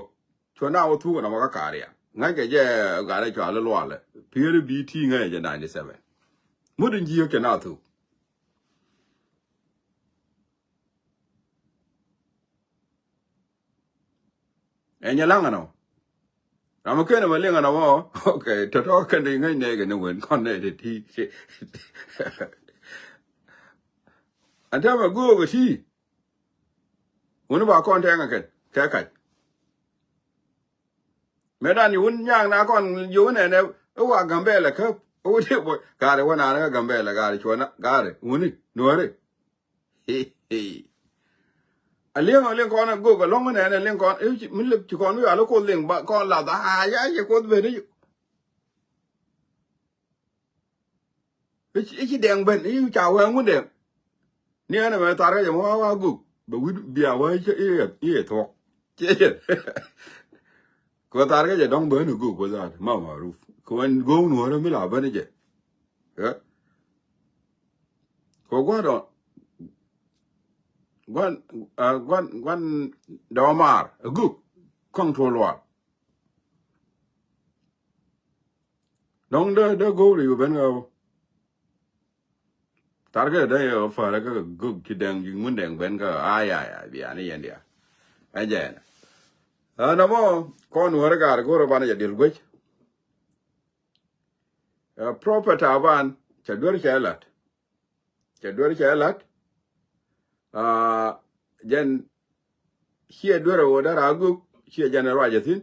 Cuɔ na wä thuk ɛnɔmɔ kä karia ŋäc kɛ jɛ gat ɛ cɔal i̱ lualɛ. Pieri bi ti ŋäc ɛ jɛ ninety seven. Mut in ji̱ yek cɛ na thuk. Ɛ nyɛ laŋ ɛnɔ. Ram ɛ ken ɛmɛ liŋ ɛnɔ mɔ. Ok. Tɔtɔ kɛn ti ŋäc nɛɛkɛ ni wen kɔn nɛɛ ti ti. Ɛn täämɛ göök ɛ ti. Wuni ba kɔn tɛŋ ɛ kɛn kɛ kac. Mëë dan yi wun nyaŋ na kɔn yi wun ɛn ɛ wa Gambɛlɛ käp. Ɛ wun ti bɔ gari wun an ɛ Gambɛlɛ gari cuɔna gari wuni nuɔri. A liŋ a liŋ kɔn a gök a lɔŋ nɛn a liŋ kɔn mi lep ci kɔn wi̱i̱ a lɔ koth liŋ ba kɔn lath a ya ci koth ben i̱ ci dɛŋ ben i̱ ca wee ŋun dɛŋ. Ni ɛn ɛmɛ thar kɛ jɛ mɔ wa gök bɛ wi̱i̱ bia wee i̱ thuɔk. Kɛ thar kɛ jɛ dɔŋ ben i̱ gök wee thar ma maruf kɛ wee go̱o̱ŋ nuɔ̱ɔ̱rä mi la ben i̱ jɛ. Kɛ gua̱dɔ guan guan guan dɔɔmar a guk kɔŋ tuɔ lual. Dɔŋ dee dee go̱o̱k ri ben ɣä. Tarkɛ dee yɛ ɣä färä kä guk ci dɛŋ ji̱ ŋun dɛŋ ben kä ay ay ay biani yɛn dia. Ɛ jɛn. Ɛ nɔmɔ kɔn wärä gaar go̱rä banɛ jɛ diɛl guec. Ɛ prophet Taban cɛ duer cɛ lat. Cɛ duer cɛ lat. Aa jɛn ciɛ duer ɛ wä dara guk ciɛ jɛn ɛ ruacɛ thi̱n.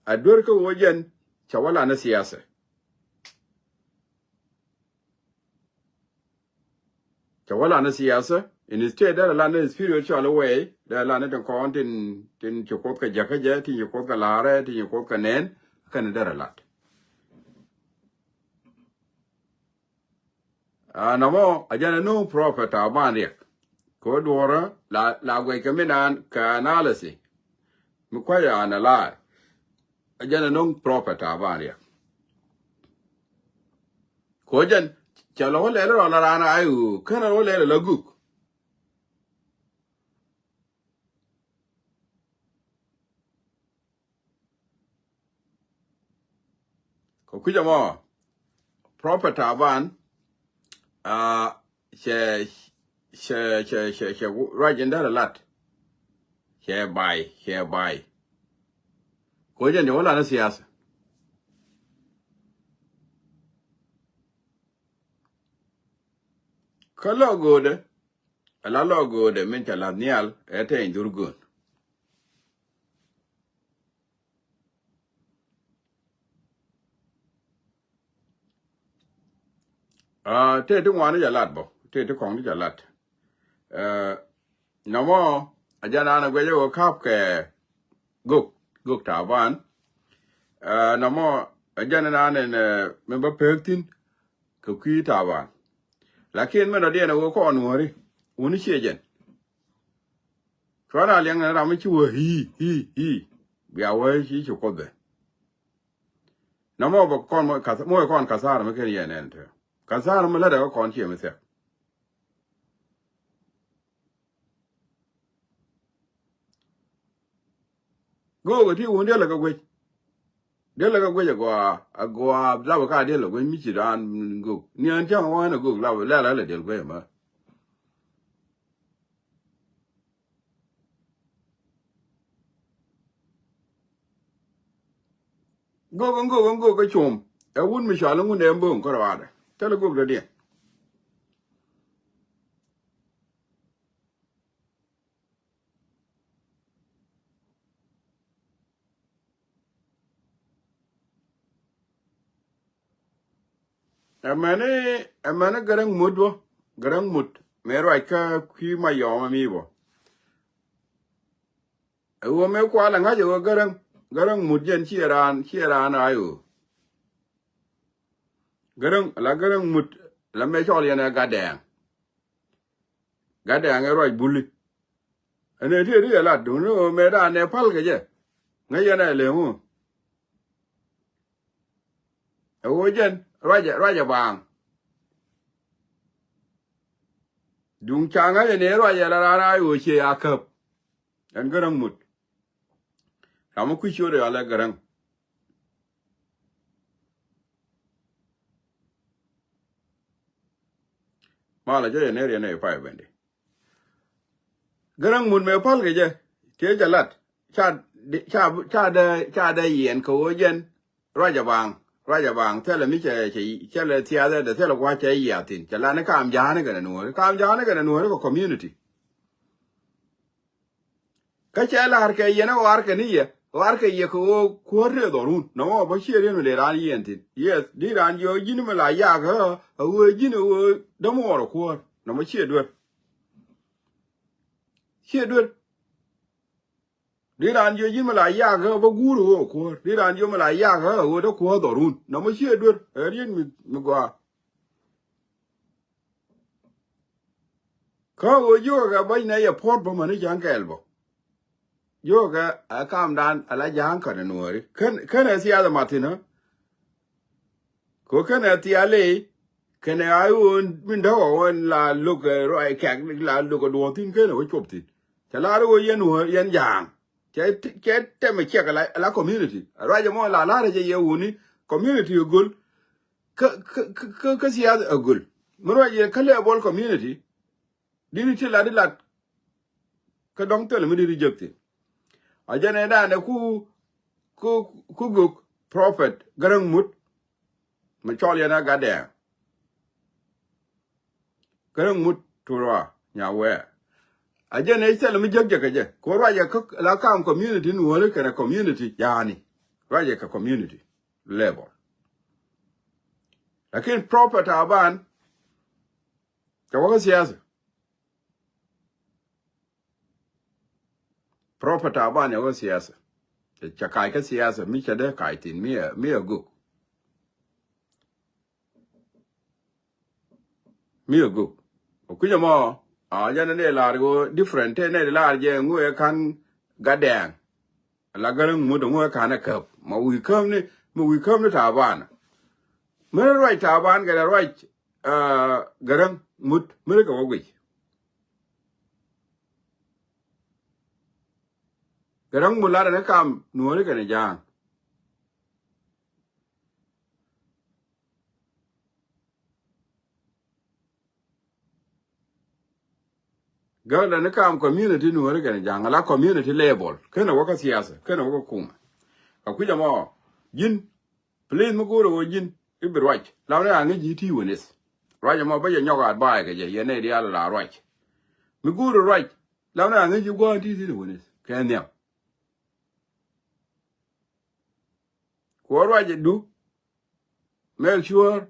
A duer kä wä jɛn cɛ wä lanɛ siasɛ. Cɛ wä lanɛ siasɛ instead dee lanɛ spiritual way dee lanɛ tin kɔn tin tin ci kuoth kɛ jäkä jɛ tin ci kuoth kɛ laarɛ tin ci kuoth kɛ nɛn. Kɛn dee lat. A nɔmɔ a jɛn a no̱o̱ŋ prophet Taban Riɛk. Kɛ wä duɔrä la la guɛc kɛ mi naan kɛ analysis. Mi kua̱c a analyze. A jɛn a no̱o̱ŋ prophet Taban Riɛk. Kɛ wä jɛn cɛ lɔ wä lɛl rɔ la raan a i̱ ɣöö känɛ wä lɛl la guk. Kɛ kui̱c ɛmɔ prophet Taban a cɛ cɛ, cɛ, cɛ, cɛ ruac in derɛ lat. Cɛ bay, cɛ bay. Ko jɛn jɛ wä lat ni siasa. Kä lɔ go̱o̱dɛ, ala lɔ go̱o̱dɛ min ca lath nhial ɛ tɛny dhur go̱o̱n. Aa, tëë ti ŋuan ni ca lat bä, tëë ti kɔŋ ni ca lat. Aa, nɔmɔ a jɛn an a guɛcä wä kap kɛ gök, gök Taban. Aa, nɔmɔ a jɛn an in, aa, min bä pek thin kɛ kui̱ Taban. Lakin min dɔ̱diɛn a wä kɔn wäri wuni ciɛ jɛn. Cuarɛ a liɛŋ ni ram mi ci wä hii, hii, hii. Bia wä ci ci kuoth bɛ. Na mɔ bä kɔn mɔ kath-, mɔ kɔn kathara mi ken yɛn ɛn te. Kathara mi lätdɛ kä kɔn ciɛ mi thiak. Go̱o̱k ti wun diɛl lɛ kɛ guec. Diɛl lɛ kɛ guec agɔaa, agɔaa labä ka diɛl lɛ guec mi ci daan go̱o̱k. Ni ɛn cäŋ wä ɛn a go̱o̱k labä lɛl lɛ diɛl guec mɛ. Gök, gök, gök kä com. Ɛ wut mi cɔal ŋun ɛ mboŋ kä rɔadɛ. Thilɛ gök dɔ̱diɛn. Ɛmɛni, ɛmɛni Gäräŋ Mut bä. Gäräŋ Mut. Mëë ruac kä kui̱ Mayɔm mi bä. Ɛ ɣöö mëë kualɛ ŋa̱c ɛ ɣöö Gäräŋ, Gäräŋ Mut jɛn ciɛ raan, ciɛ raan a ɣöö. Gäräŋ, la Gäräŋ Mut, la mëë cɔl yɛn ɛ Gatdɛɛŋ. Gatdɛɛŋ ɛ ruac Buli. Ɛn ɛ ti ri ɛ lat duŋni ɣöö mëë daan ɛ päl kɛ jɛ. Ŋäc yɛn ɛ lëŋ ɣöö. Ɛ ɣöö jɛn ruacɛ, ruacɛ baaŋ. Duŋ ca ŋäcɛ ni ruacɛ la raan a ɣöö ciɛ a käp. Ɛn Gäräŋ Mut. Ram mi kui̱ ciötdɛ ɣalɛ Gäräŋ. Malɛ cä yɛ nɛr yɛn ɛ pay bɛndi. Gäräŋ Mut mëë päl kɛ jɛ, tëë jɛ lat, ca, ca, ca dee, ca dee yiɛn kɛ ɣöö jɛn, ruacɛ baaŋ, ruacɛ baaŋ, thilɛ mi cɛ, cɛ, thilɛ thiathɛ dee, thilɛ gua̱c cɛ yiath thi̱n, cɛ lat ni kaam ja̱a̱ni kɛnɛ nuɔ̱ɔ̱ri, kaam ja̱a̱ni kɛnɛ nuɔ̱ɔ̱ri kɛ community. Kä cɛ la̱r kɛ yɛn ɛ ɣɔar kɛ ni yɛ, ɣɔar kɛ yɛ kɛ ɣöö kuäär tëë dhɔrun, nɔmɔ bä ciɛ riet mi dee raan yiɛn thi̱n. Yes, di raan jiɔ ji̱n mi la yak ɣä, ɛ ɣöö ji̱n ɛ ɣöö dämuɔɔr ɛ kuäär, nɔmɔ ciɛ duer. Ciɛ duer. Di raan jiɔ ji̱n mi la yak ɣä bä guur ɣöö kuäär. Di raan jiɔ mi la yak ɣä ɣöö dee kuäär dhɔrun. Nɔmɔ ciɛ duer. Ɛ riet mi, mi gɔaa. Kä ɣöö jiökɛ kɛ bäny nɛ yɛ puɔ̱t bä mäni cäŋ kɛɛl bä. Jiökɛ kɛ ɛ kamdan ala ja̱a̱ŋ känɛ nuɔ̱ɔ̱ri. Kän, känɛ thiath ɛ mathinä. Kɛ kɛnɛ thiali, kɛnɛ a ɣöö min däk ɣɔw ɛn la lo̱k ɛ ruac kɛk, la lo̱k ɛ duɔ̱ɔ̱r thi̱n kɛnɛ wä cop thi̱n. Cɛ lar ɣöö yɛn wä, yɛn ja̱a̱ŋ. Cɛ, cɛ tɛmɛ ciɛk ala, ala community. Ruac ɛmɔ la lar ɛ jɛ yɛ wuni, community ɛ göl. Kä, kä, kä, kä, kä siasa ɛ göl. Mi ruac yɛ kä level community. Diri ti lat, di lat. Kä dɔ̱ŋ thilɛ mi diri jek thi̱n. A jɛn ɛ danɛ ku, ku, ku gök prophet Gäräŋ Mut. Mi cɔl yɛn a Gatdɛɛŋ. Gäräŋ Mut Turwa Nyawɛɛ. A jɛn ɛ thilɛ mi jek jek kɛ jɛ. Ku ruacɛ kä la kam community nuɔ̱ɔ̱ri kɛnɛ community ja̱a̱ni. Ruacɛ kɛ community level. Lakin prophet Taban, cɛ wä kä siasa. Prophet Taban yɛ wä siasa. Cɛ, cɛ kac kä siasa, mi cɛ dee kac thi̱n, mi ɛ, mi ɛ gök. Mi ɛ gök. Ɔ kui̱c ɛmɔ, a jɛn ni lar ɣöö different, te ni lar jɛ ŋu ɛ ka̱n Gatdɛɛŋ. La Gäräŋ Mut ŋu ɛ ka̱n ɛ käp. Ma wi̱i̱ käp ni, ma wi̱i̱ käp ni Taban. Mën ruac Taban kɛ ruac, ah, Gäräŋ Mut, mën kɛ wä guic. Gäräŋ Mut lar ni kam nuɔ̱ɔ̱ri kɛnɛ ja̱a̱ŋ. Gäkdɛ ni kam community Nuɔri kɛnɛ Ja̱a̱ŋ ala community level. Kenɛ wä kä siasa, kenɛ wä kä kumɛ. Ka kui̱c ɛmɔ, ji̱n, please mi go̱o̱rɛ wä ji̱n i̱ bi ruac. Lam ni a ŋäc ji̱ ti wä nith. Ruac ɛmɔ bä jɛ nyɔk advice kɛ jɛ, yɛn nɛy diaal la ruac. Mi go̱o̱rɛ ruac, lam ni a ŋäc ji̱ gua̱a̱n ti thi̱n wä nith kɛ nhiam. Kuɔ ruacdu, make sure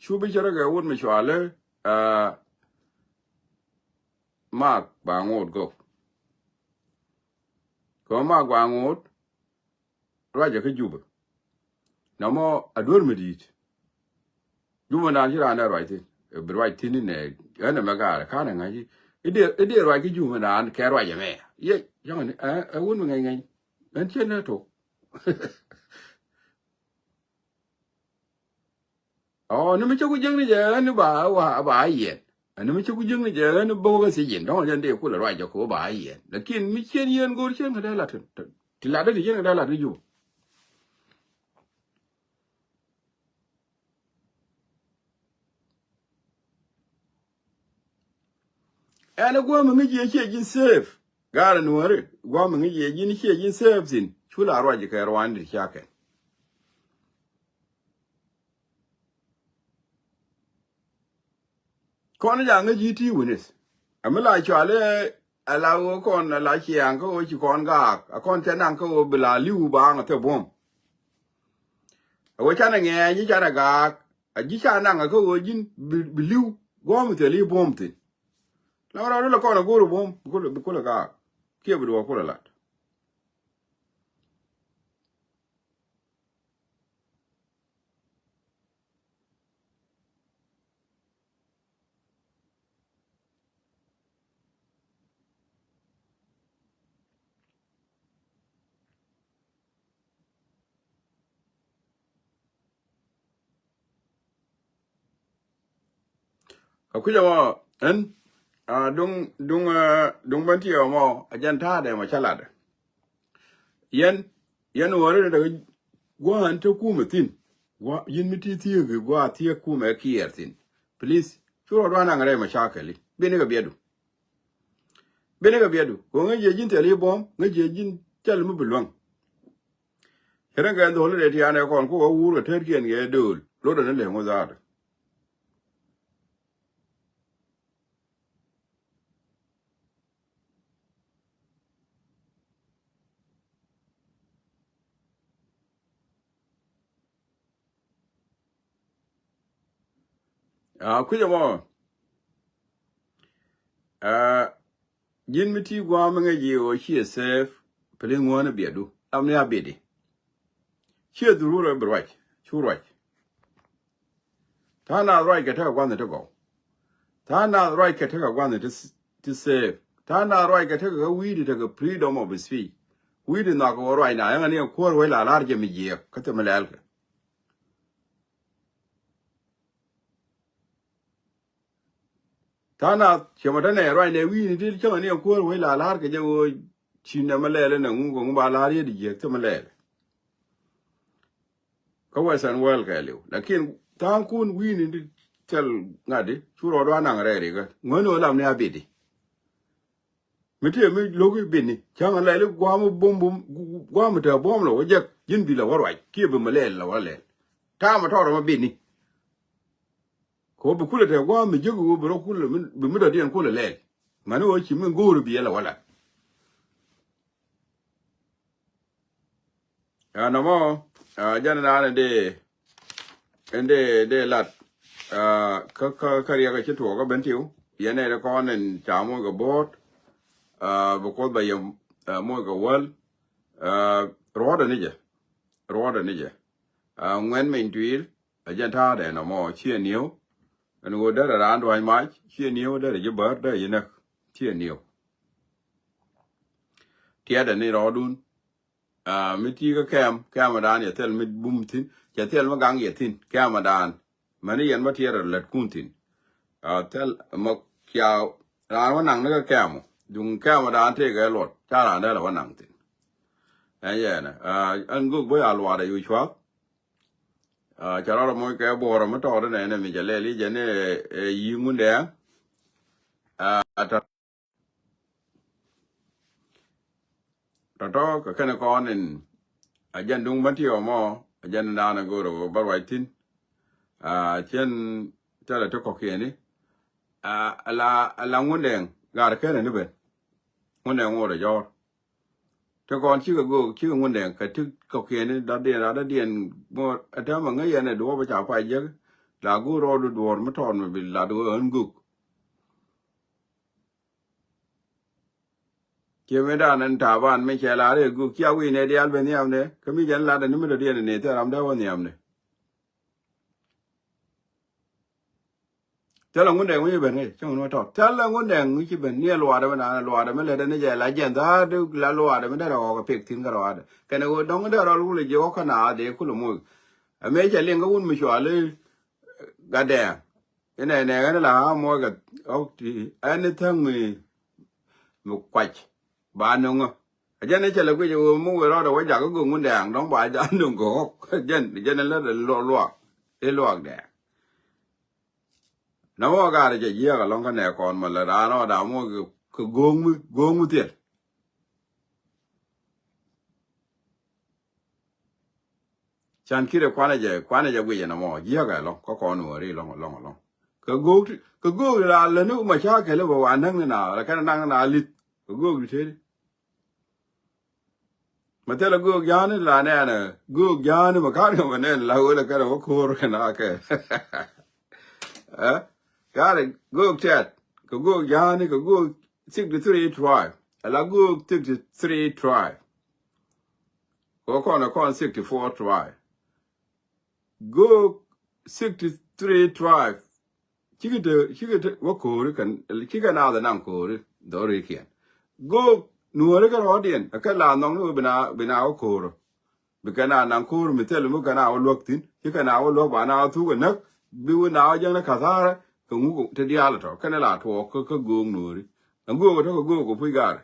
cu bi cä rɔ kɛ wut mi cuali, aa, Mak ba ŋot gok. Kɛ Mak ba ŋot ruacɛ kä Jubɛ. Nɔmɔ a duer mi di̱i̱t. Jumɛ naan ci raan dee ruac thi̱n, bi ruac thi̱n inɛ, ɛn ɛmɛ gaarɛ ka̱n ɛ ŋa̱c i̱ dee ruac ki jumɛ naan kɛ ruac ɛmɛ. Yɛ, yɔ̱ŋ ni ɛ wun mi ŋɛny ŋɛny. Ɛn ciɛ nɛ tok. Ɔ, ni mi cä ku jiäkni jɛ ɛn ni ba, ba yiɛn. Ɛn ni mi cä ku jiäkni jɛ ɛn ni bä wä kä thiec jiɛn. Dɔ̱ŋ jɛn dee kulɛ ruac jɛ kɛ wä ba yiɛn. Lakin mi ciɛn yɛn go̱o̱r ciɛn kɛ dee lat. Ti lat dee ti ciɛn kɛ dee lat kä jumɛ. Ɛn ɛ gua̱a̱m mi ŋi̱c yɛ ciɛ ji̱n safe. Gaarɛ Nuɔ̱ri, gua̱a̱m mi ŋi̱c yɛ ji̱n ciɛ ji̱n safe thi̱n. Cu la ruac kɛ ruandit cakɛn. Kɔn ja̱ ŋäc ji̱ ti witness. Ɛ mi la cual ɛ la ɣöö kɔn ɛ la ciaŋ kä ɣöö ci kɔn gaak. Ɛ kɔn cɛ naŋ kä ɣöö bi la li̱w baaŋ ɛ thil buɔ̱m. Ɛ ɣöö canɛ ŋɛɛny ji̱ canɛ gaak. A ji̱ ca naŋ ɛ kä ɣöö ji̱n bi, bi li̱w guɔ̱ɔ̱m thil i̱ buɔ̱m thi̱n. La rɔɔdu la kɔn ɛ go̱o̱r ɛ buɔ̱m bi kulɛ, bi kulɛ gaak. Kiɛ bi duɔɔk kulɛ lat. Kä kui̱c ɛmɔ ɛn, a, duŋ, duŋ, a, duŋ bän ti ɛmɔ a jɛn ta̱a̱dɛ mɔ cä latdɛ. Yɛn, yɛn wä ri dɛ gua̱a̱n te kumɛ thi̱n. Gua̱a̱, yɛn mi ti thiek gua̱a̱ thiek kumɛ kiɛɛr thi̱n. Please, cu rɔ duan naŋ rɛy mɛ cakɛli. Bini kɛ biɛdu. Bini kɛ biɛdu. Kɛ ŋäc yɛ ji̱n thil i̱ buɔ̱m, ŋäc yɛ ji̱n cäl mi bi luäŋ. Cɛ rin kɛ dholi dee tiaanɛ kɔn ku wä wuur kɛ tetkiɛn kɛ dööl. Lotdɛ ni lɛ ŋu dhaat. A, kui̱c ɛmɔ. A, ji̱n mi ti gua̱a̱m mi ŋäc ji̱ ɣöö ciɛ safe, pili ŋuäänä biɛtdu. Lam ni a biɛtdi. Ciɛ dhururɛ bi ruac, cu ruac. Tha̱a̱ŋ naath ruac kɛ tekɛ gua̱nh ti gɔw. Tha̱a̱ŋ naath ruac kɛ tekɛ gua̱nh ti, ti safe. Tha̱a̱ŋ naath ruac kɛ tekɛ kä wi̱i̱di tekɛ freedom of speech. Wi̱i̱di nhɔakɛ ɣöö ruacna ɛŋɛ ni ɛ kuäär wec la la̱r jɛ mi jiɛɛk kä thil mi lɛɛlkɛ. Tha̱a̱ŋ naath ciɛ mɔ te nɛ ruacnɛ wi̱i̱ni ti cäŋɛ ni ɛ kuäär wec la la̱r kɛ jɛ ɣöö ci nɛmɛ lɛɛlɛ nɛ ŋu kɛ ŋu ba la̱r yet jiɛɛk thil mi lɛɛlɛ. Kä Western world kɛɛliw. Lakin tha̱a̱ŋkun wi̱i̱ni ti thil ŋa̱tdi cu rɔɔdu a naŋ rɛɛri kä ŋuäni ɣöö lam ni a biɛtdi. Mi tëë mi lo̱ki biɛtni cäŋ a lɛli gua̱a̱m buɔ̱m buɔ̱m gua̱a̱m te buɔ̱m lɛ wä jek ji̱n bi lɛ wä ruac kiɛ bi mi lɛl lɛ wä lɛl. Ta̱a̱ mi tɔɔrɛ mi biɛtni. Kɛ ɣöö bi kulɛ te gua̱a̱m mi jek ɣöö bi rɔ kulɛ mi, bi mi dɔ̱diɛn kulɛ lɛl. Mani ɣöö ci mi go̱o̱ri bi yɛ lɛ wä lat. Ɛn nɔmɔ, a, jɛn naan in dee, in dee, dee lat. A, kä, kä, kä riɛk a ci tuɔɔk kä ben tiw. Yɛn nɛy ti kɔn in ca moc kɛ bo̱o̱t. A, bi Kuoth bɛ yɛ, a, moc kɛ wäl. A, ruɔ̱ɔ̱tdɛ ni jɛ. Ruɔ̱ɔ̱tdɛ ni jɛ. A, ŋuɛn meny tui̱i̱r. A jɛn ta̱a̱dɛ nɔmɔ ciɛ niëw. Ɛn ɣöö derɛ raan dua̱ny mac ciɛ niëw, derɛ ji̱ bär derɛ ji̱ näk ciɛ niëw. Tiɛtdɛ ni rɔɔdun. A, mi ti kä kɛm, kɛmɛdan yɛ thil mi bum thi̱n, cɛ thil mi gaŋ yɛ thi̱n, kɛmɛdan. Mäni yɛn bä tiɛɛr latkun thi̱n. A, thil mɔ kia raan wä naŋ ni kä kɛmɔ. Duŋ kɛmɛdan tëëkɛ luɔt, ca raan dee lɛ wä naŋ thi̱n. Ɛn yɛn, a, ɛn gök bä ya luaat a yu cuath. A, ca rɔɔdɛ moc kɛ buɔɔrä mi tɔɔt inɛ, inɛ mi cɛ lɛl i̱ jɛn i̱, ɛ, yi̱ ŋundɛ. A, ta Tɔ kɛ kɛn kɔn in a jɛn duŋ bä ti ɔ mɔ a jɛn in daanɛ go̱o̱r ɔ bä ruac thi̱n. A cɛn tɛlɛ ti kɔkiɛni. A la a la ŋundɛŋ gar kɛnɛ ni ben. Ŋundɛŋ ŋuɔt a jɔɔr. Ti kɔn cikɛ go̱o̱k cikɛ ŋundɛŋ kɛ ti kɔkiɛni dɔ̱diɛn rat dɔ̱diɛn ŋuɔt a täämɛ ŋäc yɛn ɛ duɔ̱ɔ̱p a ca pay jek. La go̱o̱r rɔɔdu duɔ̱ɔ̱r mi tɔɔr mi bi lat ɣöö ɣän go̱o̱k. Ciɛ mi dan in taban mi cɛ lar i̱ guk cia wi̱i̱ nɛ diaal ben nhiamdɛ kä mi jɛn lat in mi dɔ̱diɛn in ni thil ram dee wä nhiamdɛ. Thilɛ ŋundɛ wi̱i̱ ben i̱ cäŋ ni wä tɔt thilɛ ŋundɛ wi̱i̱ ci ben ni ɛ luaadɛ mi naan ɛ luaadɛ mi lɛt in ni jɛ la jɛn thaar di la luaadɛ mi derɛ ɣɔk ɛ pek thi̱n kä luaadɛ kɛn ɛ ɣöö dɔ̱ŋ derɛ rɔl wulɛ jiɛ wä kä naath dee kulɛ moc. Ɛ mëë cɛ liŋ kä wun mi cuali Gatdɛ inɛ nɛ ɣän la ɣä muɔc kɛ ɣɔk ti ɛn ni thäŋ mi mi kuac ba nöŋä. A jɛn ni cɛ lɛ guic ɣöö mi wëë rɔɔdɛ wä jakä göŋ wundɛ aŋ dɔ̱ŋ ba ja nöŋ kɛ ɣɔk jɛn jɛn ni lät luak luak i̱ luak dɛ. Na wä gaarɛ cɛ jiɛɛk alɔŋ kä nɛ kɔn mɔ lät raan rɔɔdɛ a muɔc kɛ göŋ mi göŋ mi thiɛl. Can kirɛ kuanɛ jɛ kuanɛ jɛ guicɛ nɔmɔ jiäkɛ lɔŋ kä kɔn wä ri lɔŋ lɔŋ lɔŋ. Kɛ go̱o̱k ti kɛ go̱o̱k ti la lä ni ma ca kɛlɛ bä wa näŋ ni na la kɛn naŋ ni na li̱th kɛ go̱o̱k ti teri. Ma thilɛ go̱o̱k ja̱a̱ni la nɛɛnɛ go̱o̱k ja̱a̱ni ma ka̱n kɛ ma nɛn la wä la kɛn wä ko̱o̱r kɛ na kɛ. Ɛ ka̱n go̱o̱k tɛt kɛ go̱o̱k ja̱a̱ni kɛ go̱o̱k sixty three tribe. Ala go̱o̱k sixty three tribe. Kɛ kɔn kɔn sixty four tribe. Go̱o̱k sixty three tribe. Cikɛ te cikɛ te wä ko̱o̱ri kɛn cikɛ naath naŋ ko̱o̱ri dhɔrikiɛn. Go̱o̱k nuɔ̱ɔ̱ri kɛ rɔɔdiɛn ɛ kɛ la nhɔŋni wä bi na wä ko̱o̱rä. Bi kɛn a naŋ ko̱o̱r mi thil mi kɛn a wä luäk thi̱n cikɛ na wä luäk ba na wä thuk ɛ näk. Bi wä na wä jäŋni ka̱tha̱rä kɛ ŋuk te diaal tɔ kɛn la tuɔɔk kä go̱o̱k nuɔ̱ɔ̱ri. Ɛ go̱o̱k ɛ tɔ̱ kɛ go̱o̱k kɛ puc gaarɛ.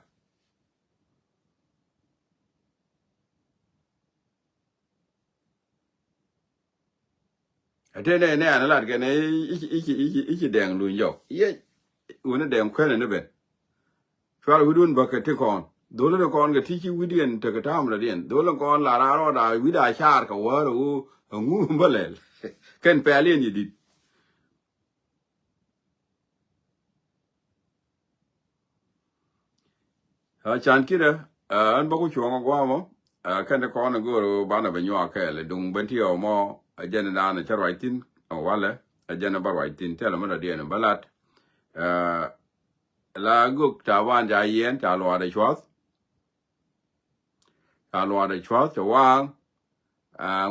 Ɛ tëë nɛ nɛ an lat kɛn i̱ ci dɛŋ luny jɔk yec. Wuni dɛŋ kuɛn ni ben. Cual wi̱dun bäkɛ ti kɔn dho̱l ni kɔn kɛ ti ci wi̱diɛn tekɛ ta̱a̱m rɔ̱diɛn dho̱l ni kɔn la raar rɔɔda wi̱da car kɛ wäär ɛ wu. Ɛ ŋu bä lɛl kɛn pɛl yɛn yi dit. A can kidɛ ɛ ɣän bä ku cuɔ̱ŋ a guamɔ. Ɛ kɛn ti kɔn a go̱o̱r banɛ bɛ nyuak kɛɛl duŋ ben ti ɣɔw mɔ. A jɛn dan cä ruac thi̱n ɛ walɛ a jɛn bä ruac thi̱n thilɛ mi dɔ̱diɛn bä lat. Ɛ la gök ca ban ca yiɛn ca luaadɛ cuath. Ca luaadɛ cuath cɛ waaŋ.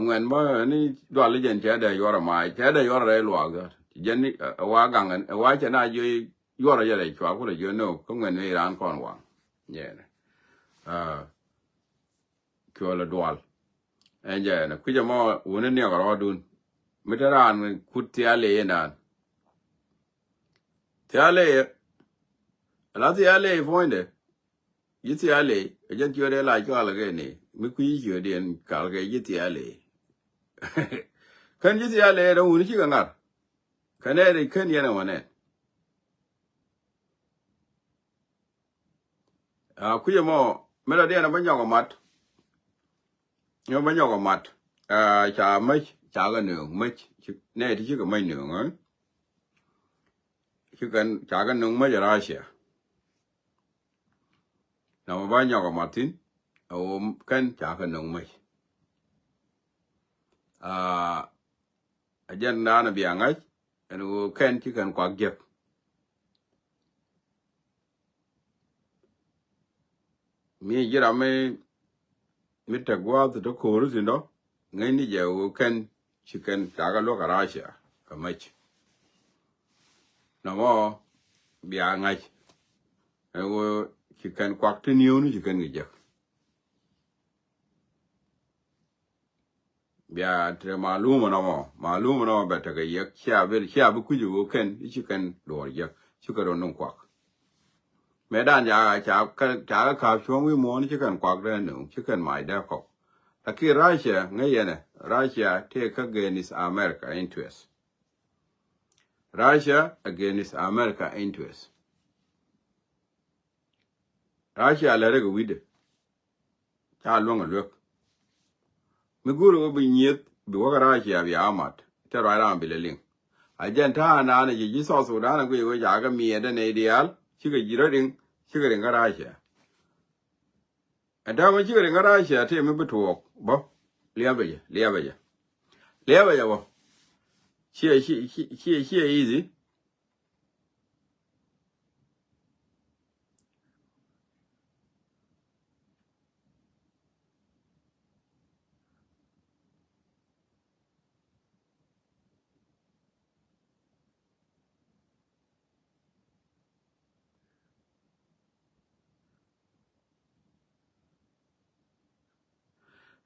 Ŋuɛn bä ni dual i̱ jɛn cɛ dee yuɔr ɛmac cɛ dee yuɔr rɛy luaak dhɔt jɛn ni ɛ wa gaŋ ɛ wa cɛ na jiö yuɔr ɛ jɛ rɛy cuaak kulɛ jiö ni kä ŋuɛn ni raan kɔn waŋ. Jɛn ɛ cuɔl ɛ dual. Ɛn jɛ ɛn ɛ kui̱c ɛmɔ wuni niɛk ɛ rɔɔdun. Mi te raan kut thial i̱ inaan thial i̱ la thial i̱ puɔ̱nydɛ. Ji̱ thiali ɛ jɛn ciötdɛ la cual kɛ ni mi kui̱ ciötdiɛn kal kɛ ji̱ thiali. Kän ji̱ thiali ɛ dɔ̱ŋ wuni cikɛ ŋa̱r. Kän ɛ ri kän yɛn ɛ wä nɛn. A kui̱ ɛmɔ mi dɔ̱diɛn ɛ bä nyɔk ɛ mat. Ɛ bä nyɔk ɛ mat. Ca mäc ca kɛ nööŋ mäc nɛ ti cikɛ mäc nööŋ ɛ. Cikɛn ca kɛ nööŋ mäc ɛ Russia. Nɔmɔ ba nyɔk ɛ mat thi̱n ɛ ɣöö kɛn ca kɛ nööŋ mäc. Aa ɛ jɛn daanɛ bia ŋa̱c ɛn ɣöö kɛn ci kɛn kuak jiäk. Mi ji̱ ram mi mi te gua̱a̱th te ko̱ri thi̱n dɔ ŋäcni jɛ ɣöö kɛn ci kɛn ca kɛ luäk ɛ Russia kɛ mäc. Nɔmɔ bia ŋa̱c ɛn ɣöö ci kɛn kuak ti niewni ci kɛn kɛ jiäk. Bia te maluma nɔmɔ maluma nɔmɔ bɛ tekɛ yɛk cia bi cia bi kui̱c ɣöö kɛn i̱ ci kɛn duɔɔr yɛk ci kɛ rɔ nuŋ kuak. Mëë dan ca ca ca kɛ ka̱a̱p cuɔ̱ŋ wi̱i̱ muɔ̱ɔ̱n ci kɛn kuak dee nuŋ ci kɛn mac dee kɔk. Lakin Russia ŋäc yɛnɛ Russia tëë kä against America interest. Russia against America interest. Russia lɛ rek wi̱dɛ. Ca luäŋ a luek. Mi go̱o̱ri wä bi nyieth bi wä kä Russia bi a mat. Te ruac ram bi lɛ liŋ. A jɛn ta̱a̱ naan a ji̱ ji̱ South Sudan a guic wä ca kɛ miɛɛdɛ nɛy diaal. Cikɛ ji̱ rɔ riŋ. Cikɛ riŋ kä Russia. Ɛn täämɛ cikɛ riŋ kä Russia ti mi bi tuɔɔk bä. Liɛpɛ jɛ, liɛpɛ jɛ. Liɛpɛ jɛ bä. Ciɛ, ciɛ, ciɛ, ciɛ, ciɛ easy.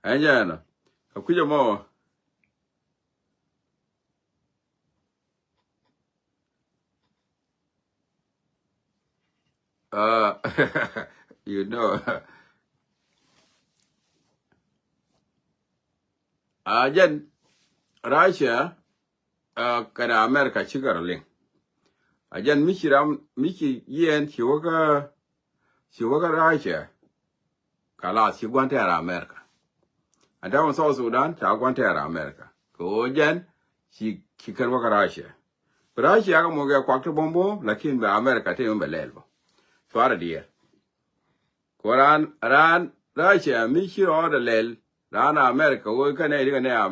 Ɛn jɛ ɛnɔ. Ɛ kui̱c ɛmɔ. Uh, you know. A jɛn Russia, uh, kɛnɛ America cikɛ rɔ liŋ. A jɛn mi ci ram, mi ci yɛn ci wä kä, ci wä kä Russia. Kalas, ci gua̱n tɛɛr America. A dämɛ South Sudan ca gua̱n tɛɛr America. Kɛ ɣöö jɛn ci, ci kɛn wä kä Russia. Russia kɛ mɔ kɛ kuak ti bom bom, lakin bɛ America ti mi bɛ lɛl bä. Cuarɛ diɛɛr. Kɛ ɣöö raan, raan Russia mi ci rɔɔdɛ lɛl, raan America ɣöö kɛ nɛy ti kɛ nɛy